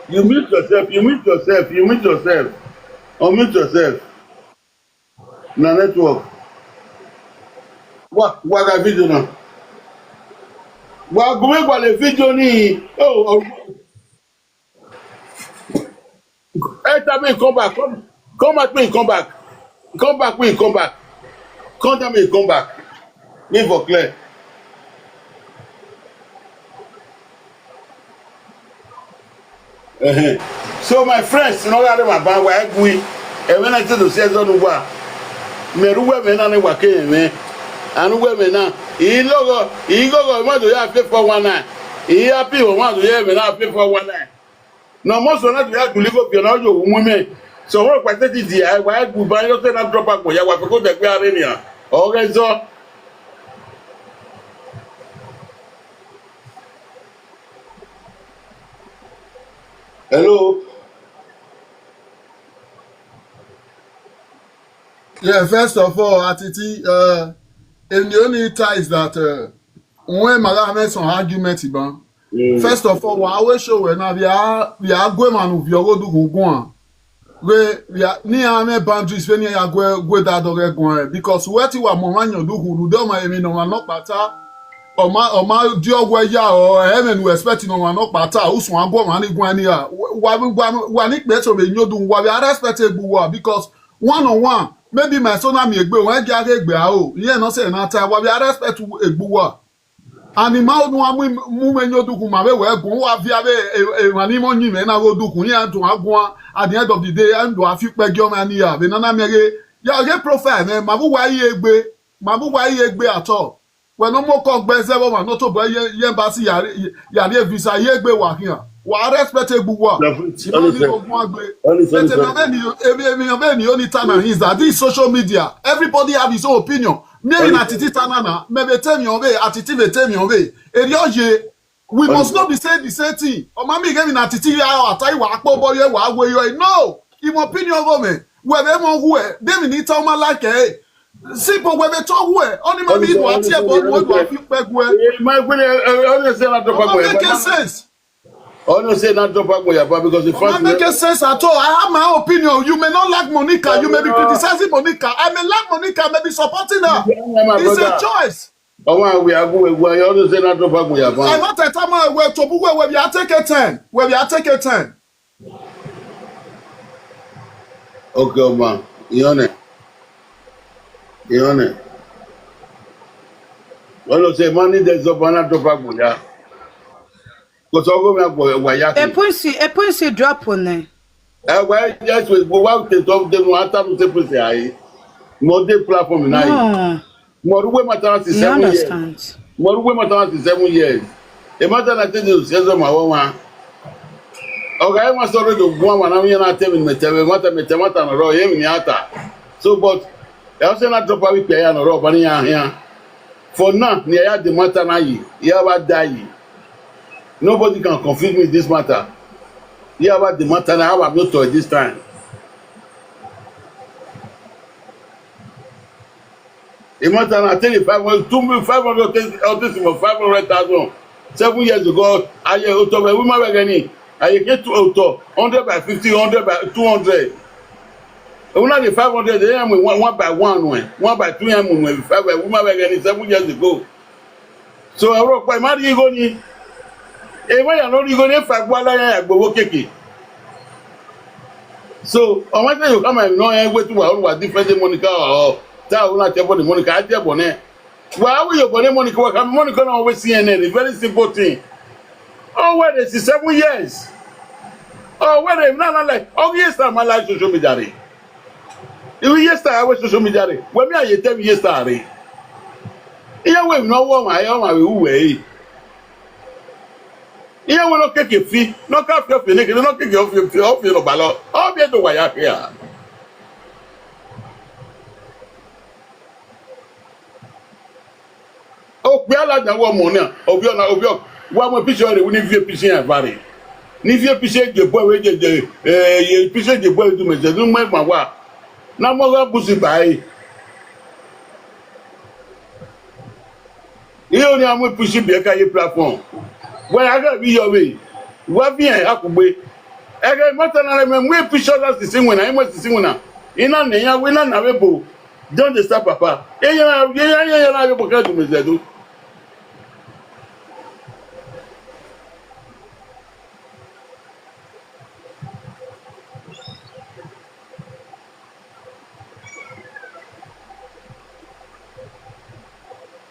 You mute yourself, you mute yourself, you mute yourself. Unmute yourself. Na network. Wa wa ga video na. Wa gun me gba le video ni. Oh, oh. Enter me come back. Come, come back me come back. Come back me come back. Come down me come back. Me for clear. Uh-huh. So my friends, no ga ma ba wa egui. E we na ti do se zo nu wa. Me ru we me na ni wa ke me. Anu we me na. I logo, i gogo ma do ya pe four one nine. I happy o ma do ya me na pe four one nine. No mo so na do ya guli go bi na yo wu mu me. So wo pa te di di ai wa egui ba yo te na drop agbo ya wa pe ko de pe are ni a. O ge zo. Hello. Yeah, first of all, Atiti, uh, and the only tie is that uh, when Mara have some argument, Iban, first of all, wa we show we na we are we are going man of your go do go on. We we are ni ame boundaries when you are go go that dog go on because what you are mo man you do go do ma emi no man no pata. Oma oma di ogwe ya o eme nu expect no man no pata usun agwo man ni gwan ni ya. Wa wa wa ni pe to be nyodu wa we are respect egbuwa because one on one maybe my son na mi egbe won ge age egbe a o. Iye no se na ta wa we are respect egbuwa. And ma onu amu mu me nyodu ku ma we we gun wa via we e ma ni mo nyi me na go du ku ya to agun at the end of the day and do afi pe gi o ma ni ya we na na mi ge ya ge profile me ma bu wa yi egbe ma bu wa yi egbe at all. We no mo ko gbe ze wo ma no to bo ye ye embassy ya ya ye visa ye gbe wa kian. Wa respect egbu wa. You no need to go and gbe. But emi emi emi emi only time and is that this social media. Everybody have his own opinion. Me na titi tanana. Me be tell me obe atiti be tell me obe. Eri oye. We must not be saying the same thing. O ma mi ge mi na titi ya o atai wa po bo ye wa we yo. No. Imo opinion go me. We be mo hu e. De mi ni ta o ma like e. Simple we be to hu e. Oni ma mi do ati e bo we do afi pe gu e. My friend, I don't say na to pa mo. Make sense. Ono say na drop agbo ya ba because the It first doesn't make sense at all. I have my own opinion. You may not like Monica. You may be criticizing Monica. I may like Monica. I may be supporting her. It's a choice. Omo we agu we gwa ya ono say na drop agbo ya ba. I not a time where to where we are take a ten. Where we are take a ten. Okay, Oma. Ione. Ione. Ono say money there's up and drop agbo ya. Kosogo mi agbo wa ya ke. Epunsi, Epunsi drop on there. Eh, well, yes, we go out to talk them one time to say, "Pussy, I." No dey platform na. No. Mo ruwe matter is You seven years. Understand? Mo ruwe matter is seven years. E matter na ten years, yes, my one. Okay, I must already go one, one, I'm here not ten minutes, matter, matter, matter, no, row, even yata. So, but I also not drop a week here, no, row, but here, here. For now, near the matter na ye, you ever die. Nobody can confuse me this matter. You ever the matter na how I'm not to this time. The matter na tell you five hundred, two million, five hundred, I'll take him for five hundred thousand. Seven years ago, I hear auto, we might get any. I get to auto, hundred by fifty, hundred by two hundred. Una the five hundred, they am one, one by one, one, one by two, am one, five by, we might get any seven years ago. So I work by Mari Igoni. E ma ya no Igoni, if I go la ya go keke. So I want you come and know, eh, wait to our different Monica or tell una tell the Monica, I tell Bonnet. Well, how will you Bonnet Monica? What can Monica now with C N N? A very simple thing. Oh, where is seven years? Oh, where is not like, oh, yes, I'm alive social media. Iwe yesterday, I was social media. When me, I tell me yesterday. Ihe we no wo ma, ihe ma we uwe. Ihe we no keke fi, no ka fi ofi ne, no keke ofi, ofi, ofi no balo. Obi do wa ya here. Okpe ala na wo mo na, obi ona, obi ok. Wa mo picture re, ni vie picture ya vare. Ni vie picture je boy we je je, eh, ye picture je boy do me, je no me ma wa. Na mo ga busi bai. Iyo ni amu pushi bi ka ye platform. When I go be your way. Wa bi en akugbe. Ege matter na me mu picture that is when I must see when. Ina ne ya we na na we bo. Don't dey stop, Papa. Eya, eya, eya, eya, na yo boka du mezedu.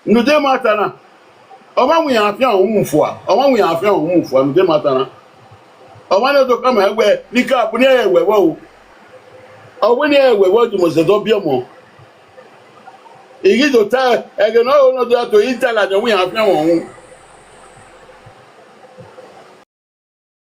Nude matana. Ọma nwe ya afia ohun fua. Ọma nwe ya afia ohun fua. Nude matana. Ọma ne do kama ewe. Nika abu ne ewe wo. Owe ne ewe wo du mezedu biomo. Igi do ta ege no no do to itala de wi afia won.